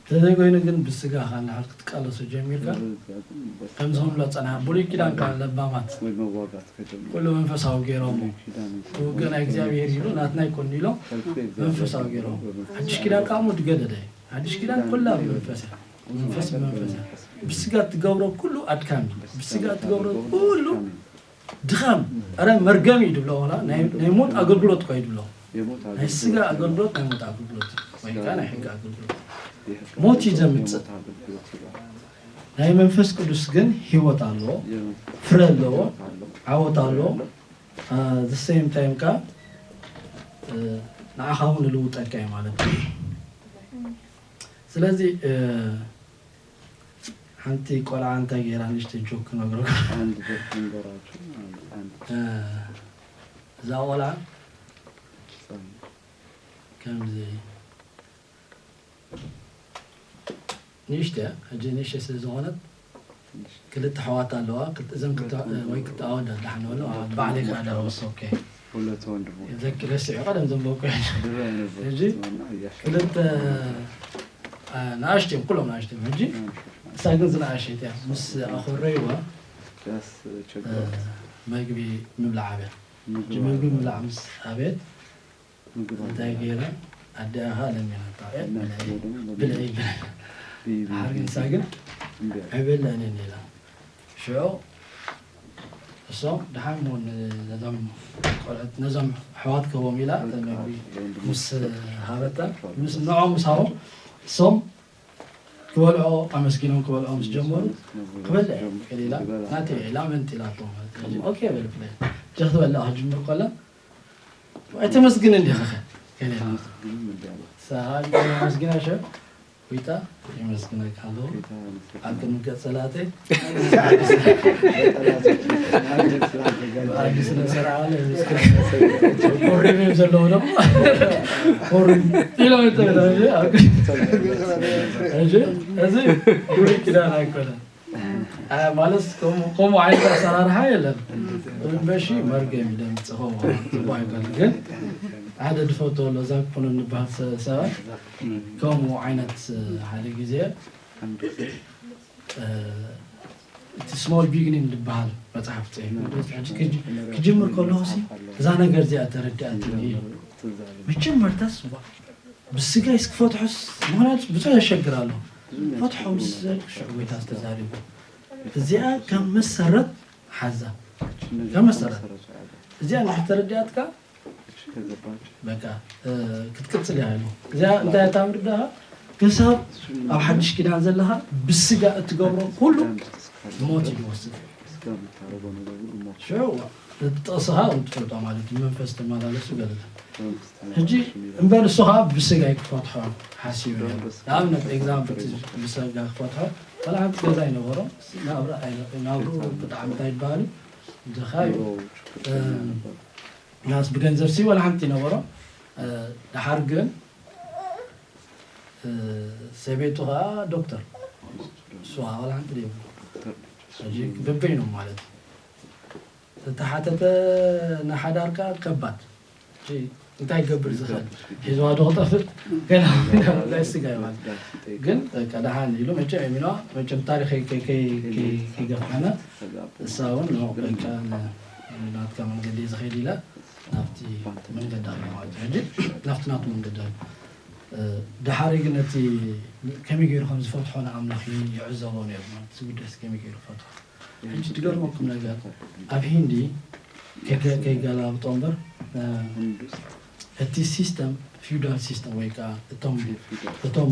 ተዘይኮይኑ ግን ብስጋኻ እንድሕር ክትቃለሶ ጀሚርካ ከምዚ ክብሎ ጸንሓ ብሉይ ኪዳን ከዓ ለባማት ኩሉ መንፈሳዊ ገይሮሞ ክውግእ ናይ እግዚኣብሔር ኢሉ ናትና ይኮን ኢሎም መንፈሳዊ ገይሮሞ ሓድሽ ኪዳን ከዓ እሞ ዝገደደ እዩ ሓድሽ ኪዳን ኩላ ብመንፈስ እያ መንፈስ ብመንፈስ እያ ብስጋ እትገብሮ ኩሉ ኣድካሚ ብስጋ እትገብሮ ኩሉ ድኻም ረ መርገም እዩ ድብሎ ላ ናይ ሞት ኣገልግሎት እኳ እዩ ድብሎ ናይ ስጋ ኣገልግሎት ናይ ሞት ኣገልግሎት ወይ ከዓ ናይ ሕጊ ኣገልግሎት ሞት እዩ ዘምፅእ ናይ መንፈስ ቅዱስ ግን ህይወት ኣለዎ፣ ፍረ ኣለዎ፣ ዓወት ኣለዎ። ዘ ሴም ታይም ከ ንዓኻ እውን ልውጠካ እዩ ማለት እዩ። ስለዚ ሓንቲ ቆልዓ እንታይ ገይራ ንእሽተይ ጆክ ክነግረኩም። እዛ ቆልዓ ከምዚ ንእሽተ እያ። ሕጂ ንእሽተ ስለ ዝኾነት ክልተ ኣሕዋት ኣለዋ። ክልተ እዘን ክልተ ወይ ክልተ ኣወዳት ደሓን በሎ። ባዕለይ ከዓ ደረስ ኦኬ። ሁለት ወንድሞች ዘኪ ረሲዑ ቀደም ዘንበብኩ። ድሮ የነበሩት ሕጂ እና እያሻሻሉ ክልተ ንኣሽትዮም ኩሎም ንኣሽትዮም። ሕጂ እሳ ግን ዝንኣሸት እያ። ምስ ኣኾረይዋ ያስቸግራት መግቢ ምብላዕ ኣብያ። ሕጂ መግቢ ምብላዕ ምስ ኣብየት ምግብ እንታይ ገይራ ኣዲኣ ለሚናታ እናትዎ ደግሞ ብልዒ ብልዒ ሓርግንሳ ግን እምቢ ኣይበልዕንን ኢላ። ሽዑ እሶም ደሓን ሞ ነዞም ቆልዑት ነዞም ኣሕዋት ክህቦም ኢላ እቲ መግቢ ምስ ሃበታ ምስ ንዖም ምስ ሃቦም እሶም ክበልዖ ኣመስጊኖም ክበልዖ ምስ ጀመሩ ክበልዕ ኢላ ናተይ ኢላ ምንቲ ኢላቶ ማለት እዩ። ኦኬ በል ብለይ ጀኽትበልዕ ክጅምር ከላ ኣይተመስግን እንዲኻ ከ ከሌላ ግንም እንዲያለ ሰዓል መስግና ሸ ዊጣ ይመስግነካ ኣለዎ። ኣብ ቅድሚ ገጸላተይ ኣዲስ ነሰር ኣለ ኮሪም እዮም ዘለዉ ደሞ ኮሪም ኢሎም ይጠብዳ እዚ እዚ ብሉይ ኪዳን ኣይኮነን። ማለት ከምኡ ዓይነት ኣሰራርሓ የለን። እምበሺ መርገም እዩ ደምፅእ ከምኡ ጽቡቅ ኣይኮነን። ግን ሓደ ድፈቶ ኣሎ እዛ ክኾነ እንበሃል ሰባት ከምኡ ዓይነት ሓደ ግዜ እቲ ስሞል ቢግኒንግ ዝበሃል መፅሓፍ ፅሒፍ ክጅምር ከለኹ ሲ እዛ ነገር እዚኣ ተረዲኣትኒ እዩ። መጀመርታስ ብስጋይስ ክፈትሖስ ምክንያቱ ብዙሕ የሸግር ኣሎ። ፈትሖ ምስ ሽዑ ጎይታ ዝተዛሪቡ እዚኣ ከም መሰረት ሓዛ ከም መሰረት እዚኣ እንድሕር ተረዲኣትካ በቃ ክትቅፅል እያ ኢሉ እዚኣ እንታይ እታ ምርዳኻ ክሳብ ኣብ ሓድሽ ኪዳን ዘለኻ ብስጋ እትገብሮ ኩሉ ሞት እዩ ዝወስድ። ሽዑ እቲ ጥቕስኻ ትፈልጦ ማለት እዩ መንፈስ ተመላለሱ ገለለ ሕጂ እምበር እሱ ከዓ ብስጋይ ክፈትሖ ሓሲቡ ነይሩ። ንኣብነት ኤግዛምፕል ብሰጋ ክፈትሖ ዋላ ሓንቲ ገዛ ኣይነበሮም። ናብርኡ ብጣዕሚ እንታይ ይበሃል እዩ ድኻ እዩ። ናስ ብገንዘብ ሲ ዋላ ሓንቲ ይነበሮም። ድሓር ግን ሰበይቱ ከዓ ዶክተር እሱ ከዓ ዋላ ሓንቲ ዘይብሉ ሕጂ በበይኖም ማለት እዩ። ዝተሓተተ ንሓዳር ከዓ ከባድ ሕጂ እንታይ ክገብር ዝኽእል ሒዝዋ ዶ ክጠፍእ ገና ናይ ስጋ እዩ ማለት ግን በቃ ደሓን ኢሉ መቸም ኢልዋ መቸም ታሪኽ ከይገፋሕና እሳ እውን በቃ ናትካ መንገዲ ዝኸይድ ኢላ ናብቲ መንገዲ ኣላ ማለት እዩ። ሕጂ ናብቲ ናቱ መንገዲ ኣላ። ድሓሪ ግን ነቲ ከመይ ገይሩ ከም ዝፈትሖ ንኣምላኽ ይዕዘቦ ነይሩ ማለት እዚ ጉዳይስ ከመይ ገይሩ ፈትሖ። ሕጂ ትገርመኩም ነገር ኣብ ሂንዲ ከይገላብጦ እምበር እቲ ሲስተም ፊውዳል ሲስተም ወይ ከዓ እቶም እቶም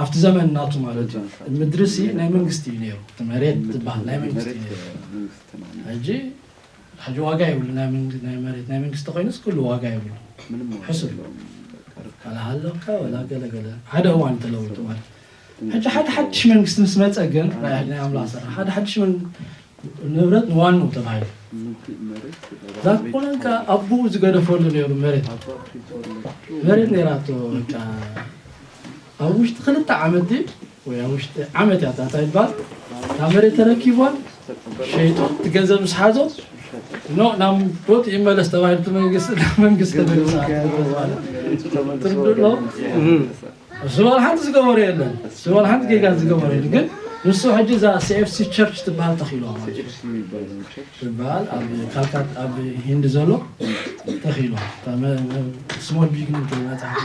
ኣብቲ ዘመን ናቱ ማለት እዩ ምድሪ ሲ ናይ መንግስቲ እዩ ነይሩ እቲ መሬት ዝበሃል ናይ መንግስቲ እዩ ነይሩ። ሕጂ ሕጂ ዋጋ የብሉ ናይ መንግ- ናይ መሬት ናይ መንግስቲ ኮይኑስ ኩሉ ዋጋ የብሉ። ሕሱር ዋላ ሃለካ ዋላ ገለገለ ሓደ እዋን ተለውጡ ማለት ሕጂ ሓደ ሓድሽ መንግስቲ ምስ መፀ ግን ናይ ናይ ኣምላኽ ስራሕ ሓደ ሓድሽ መን- ንብረት ንዋንኡ ተባሂሉ ዛኮነን ከ ኣቦኡ ዝገደፈሉ ነይሩ መሬት መሬት ነይራቶ በቃ ኣብ ውሽጢ ክልተ ዓመት ድዩ ወይ ኣብ ውሽጢ ዓመት እያ እታ እንታይ ይበሃል እታ መሬት ተረኪቧል ሸይጡ እቲ ገንዘብ ምስ ሓዞ ኖ ናብ ቦት ይመለስ ተባሂሉ እቲ መንግስቲ ናብ መንግስቲ ተመልሱ ማለት ትርድእ ኣሎ እሱ በል ሓንቲ ዝገበሮ የለን እሱ በል ሓንቲ ጌጋ ዝገበሮ የለን ግን ንሱ ሕጂ እዛ ሲ ኤፍ ሲ ቸርች ትበሃል ተኺልዋ ማለት እዩ ትበሃል ኣብ ካልካት ኣብ ሂንዲ ዘሎ ተኺልዋ ስሞል ቢግኒንግ መፅሓፍ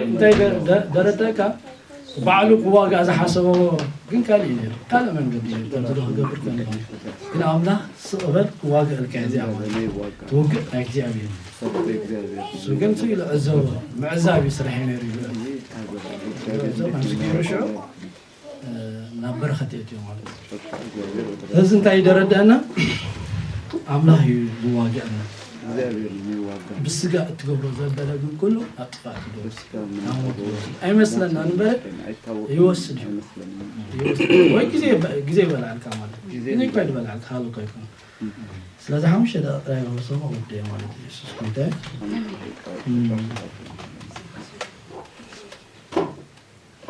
እንታይ ደረተካ ባዕሉ ክዋጋእ ዝሓሰቦ ግን ካልእ እዩ ነይሩ ካልእ መንገዲ እዩ ከምዚ ዶ ክገብር ከሎ ግን ኣምላኽ ስቕ በል ክዋግኣልካ እዚኣ ማለት ትውግእ ናይ እግዚኣብሔር እዩ እሱ ግን ስኢሉ ዕዘቦ ምዕዛብ እዩ ስራሕ ነይሩ ይብሎ እዞም ኣብዚ ገይሩ ሽዑ ናብ በረኸት የእትዮ ማለት እዩ። እዚ እንታይ ደረድአና? ኣምላኽ እዩ ዝዋግአና። ብስጋ እትገብሮ ዘበለ ግን ኩሉ ኣብ ጥፋት ይደርስ። ኣይመስለና ንበረ ይወስድ እዩ። ወይ ግዜ ይበልዓልካ ማለት እዩ። ግዜ ይበልዓልካ፣ ሃሉ እኳ ይኮን። ስለዚ ሓሙሽተ ደቂቕ ጥራይ ክወሰሞ ወደ ማለት እዩ። የሱስ ጎይታ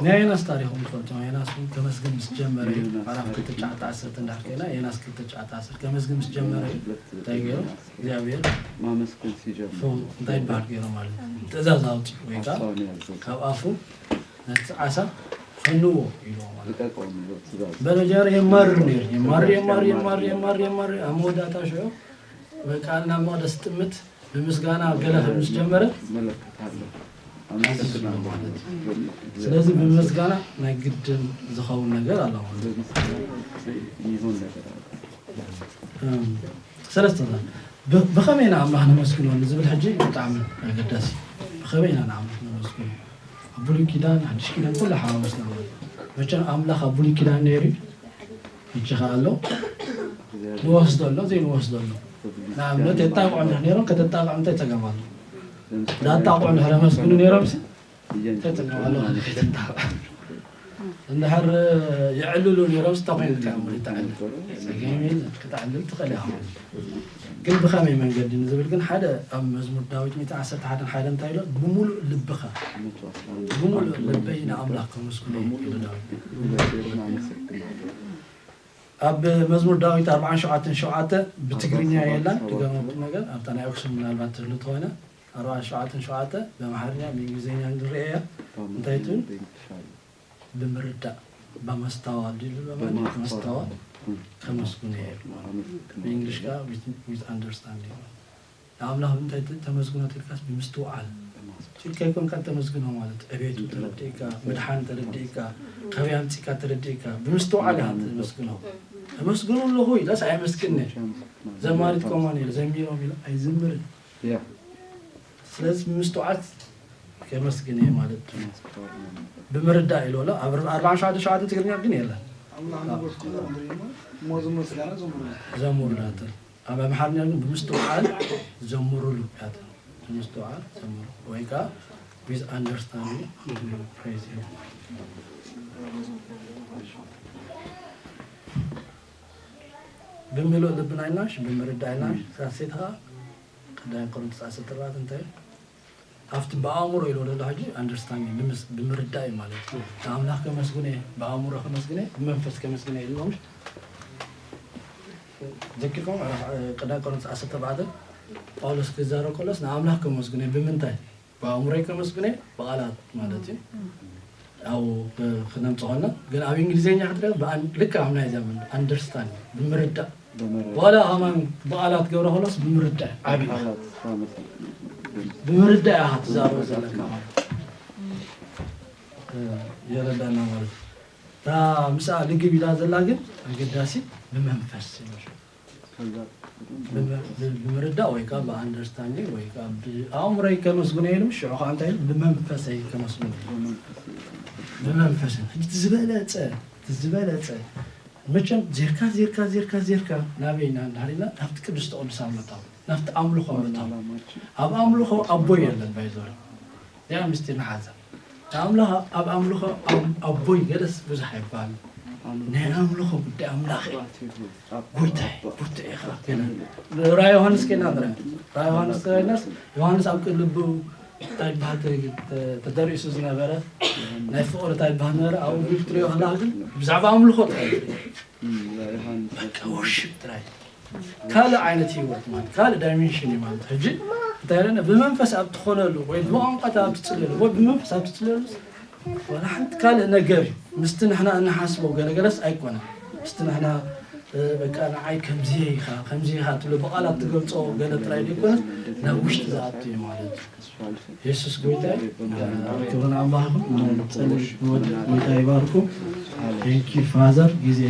ናይ ዮናስ ታሪኹም ትፈልጡ። ዮናስ እውን ከመስግን ምስ ጀመረ እዩ። ምዕራፍ ክልተ ትሽዓተ ዓሰርተ እንዳር ከይና ዮናስ ክልተ ትሽዓተ ዓሰርተ ከመስግን ምስ ጀመረ እዩ እንታይ ገይሩ? እግዚኣብሔር ማመስገን ሲጀምር። እንታይ ይበሃል ገይሩ ማለት እዩ? ትእዛዝ ኣውፅኡ ወይ ከዓ ካብ ኣፉ ነቲ ዓሳ ፈንዎ ኢልዎ ማለት እዩ። በመጀመርያ የማርር ነይሩ። የማርር የማርር የማርር የማርር የማርር ኣብ መወዳእታ ሽዑ በቃ ናብ መቕደስ ጥምት ብምስጋና ገለ ከም ምስ ጀመረ ስለዚ ብምስጋና ናይ ግድን ዝኸውን ነገር ኣሎ ማለት እዩ። ሰለስተ ብኸመይ ንኣምላኽ ነመስግኖ ንዝብል ሕጂ ብጣዕሚ ኣገዳሲ። ብኸመይ ኢና ንኣምላኽ ነመስግኖ? ኣብ ብሉይ ኪዳን ሓድሽ ኪዳን ኩሉ ሓዋወስና ማለት እዩ። መቸም ኣምላኽ ኣብ ብሉይ ኪዳን ነይሩ እዩ። ሕጂ ኸዓ ኣሎ። ንወስዶ ኣሎ፣ ዘይንወስዶ ኣሎ። ንኣብነት የጣቕዑ እንድሕር ነይሮም ከተጣቕዑ እንታይ ጸገም ኣሎ? ዳጣቕዑ እንድሕር ኣመስግኑ ነይሮም ሲ እንታይ ጸገም ኣሎ? ከተጣቕዑ እንድሕር የዕልሉ ነይሮም ስታ ኮይኑ ትዕምሉ ይተዕልል። ጸገም የለን። ክትዕልል ትኽእል ኢኻ። ግን ብኸመይ መንገዲ ንዝብል ግን ሓደ ኣብ መዝሙር ዳዊት ሚእቲ ዓሰርተ ሓደን ሓደ እንታይ ኢሎ? ብምሉእ ልብኻ ብምሉእ ልበይ ንኣምላኽ ከመስግኖ ኢሉ ዳዊት። ኣብ መዝሙር ዳዊት ኣርባዓን ሸውዓተን ሸውዓተ ብትግርኛ የላን ድገመቱ ነገር ኣብታ ናይ ኣክሱም ምናልባት ትህሉ ተኾነ ኣርባዓን ሸውዓተን ሸውዓተ ብኣምሓርኛ ብእንግሊዝኛ ንርኢ እያ እንታይ ትብል ብምርዳእ በማስተዋል ድሉ በማለት በማስተዋል ከመስግኑ እየ ብእንግሊሽ ከዓ with understanding ንኣምላኽ ብምንታይ ተመስግኖ ተልካስ ብምስትውዓል ጭልካ ይኮንካ ተመስግኖ ማለት ዕቤቱ ተረዲእካ ምድሓን ተረዲእካ ካበይ ኣምፂእካ ተረዲእካ ብምስትውዓል ኢኻ ተመስግኖ ተመስግኖ ኣለኹ ኢለስ ኣየመስግነ ዘማሪት ከማን ኢለ ዘሚሮም ኢለ ኣይዝምርን ስለዚ ብምስትውዓል ከመስግን እየ ማለት እዩ ብምርዳእ ኢሉ ኣሎ ኣብ ኣርባዓን ሸውዓተ ሸውዓተ ትግርኛ ግን የለን ዘሙሩላትን ኣብ ኣምሓርኛ ግን ብምስትውዓል ዘምሩሉ ያትን ብምስትውዓል ዘምሩ ወይ ከዓ with understanding praise him ብምልእ ልብና ኢልናሽ ብምርዳእ ኢልናሽ ሳሴት ከዓ ቀዳይ ቆሮንቶስ ዓሰርተ ኣርባዕተ እንታይ ኣብቲ ብኣእምሮ ኢሎ ዘሎ ሕጂ understanding ብምርዳእ እዩ ማለት እዩ ንኣምላኽ ከመስግነ ብኣእምሮ ከመስግነ ብመንፈስ ከመስግነ ኢልናሽ ዘኪርኩም ቀዳይ ቆሮንቶስ ዓሰርተ ኣርባዕተ ጳውሎስ ክዛረብ ከሎስ ንኣምላኽ ከመስግነ ብምንታይ ብኣእምሮይ ከመስግነ ብቓላት ማለት እዩ ኣብ ክነምፅኾና ግን ኣብ እንግሊዝኛ ክትሪኦ ልክ ኣብ ናይ ዘመን understand ብምርዳእ ዋላ ከማን ብቓላት ገብረ ከሎስ ብምርዳእ ዓብይ ብምርዳእ ኢኻ ትዛረቦ ዘለካ ማለት የረዳና ማለት እታ ምስኣ ልግብ ኢላ ዘላ ግን ኣገዳሲ ብመንፈስ ይመስል ብምርዳእ ወይ ከዓ ብኣንደርስታንዲንግ ወይ ከዓ ብኣእምሮይ ከመስግኖ ኢሉ ሽዑ ከዓ እንታይ ኢሉ ብመንፈሰይ ከመስግኖ ብመንፈሰይ እቲ ዝበለፀ እቲ ዝበለፀ መቸም ዜርካ ዜርካ ዜርካ ዜርካ ናበይ ኢና እንዳሃሪና ናብቲ ቅድስቲ ቅዱሳን መታው ናብቲ ኣምልኾ መታው ኣብ ኣምልኾ ኣቦይ የለን ባይዞ እዚኣ ምስጢር ንሓዛ ንኣምላኽ ኣብ ኣምልኾ ኣቦይ ገለስ ብዙሕ ኣይባል ናይ ኣምልኾ ጉዳይ ኣምላኽ ጎይታይ ጉዳይ ኢኻ ገለ ራ ዮሃንስ ኬና ንረ ራ ዮሃንስ ዮሃንስ ዮሃንስ ኣብ ልቡ እንታይ ይበሃል ተደሪሱ ዝነበረ ናይ ፍቕሪ እንታይ ይበሃል ነበረ ኣብኡ ቢል ትሪኦ ከለካ ግን ብዛዕባ ኣምልኾ ጥራይ በቃ ወርሽፕ ጥራይ ካልእ ዓይነት ህይወት ማለት ካልእ ዳይሜንሽን እዩ ማለት ሕጂ እንታይ ኢለና ብመንፈስ ኣብ ትኾነሉ ወይ ብቋንቋታት ኣብ ትፅለሉ ወይ ብመንፈስ ኣብ ትፅለሉ ወላ ሓንቲ ካልእ ነገር እዩ ምስቲ ንሕና እንሓስቦ ገለገለስ ኣይኮነን ምስቲ ንሕና በቃ ንዓይ ከምዚ ኢኻ ከምዚ ኢኻ ትብሎ ብቓላት ትገልፆ ገለ ጥራይ ዘይኮነስ ናብ ውሽጢ ዝኣቱ እዩ ማለት እዩ የሱስ ጎይታ ክብርን ኣምላኽኩም ንወድ ጎይታ ይባርኩም ቴንኪ ፋዘር ግዜ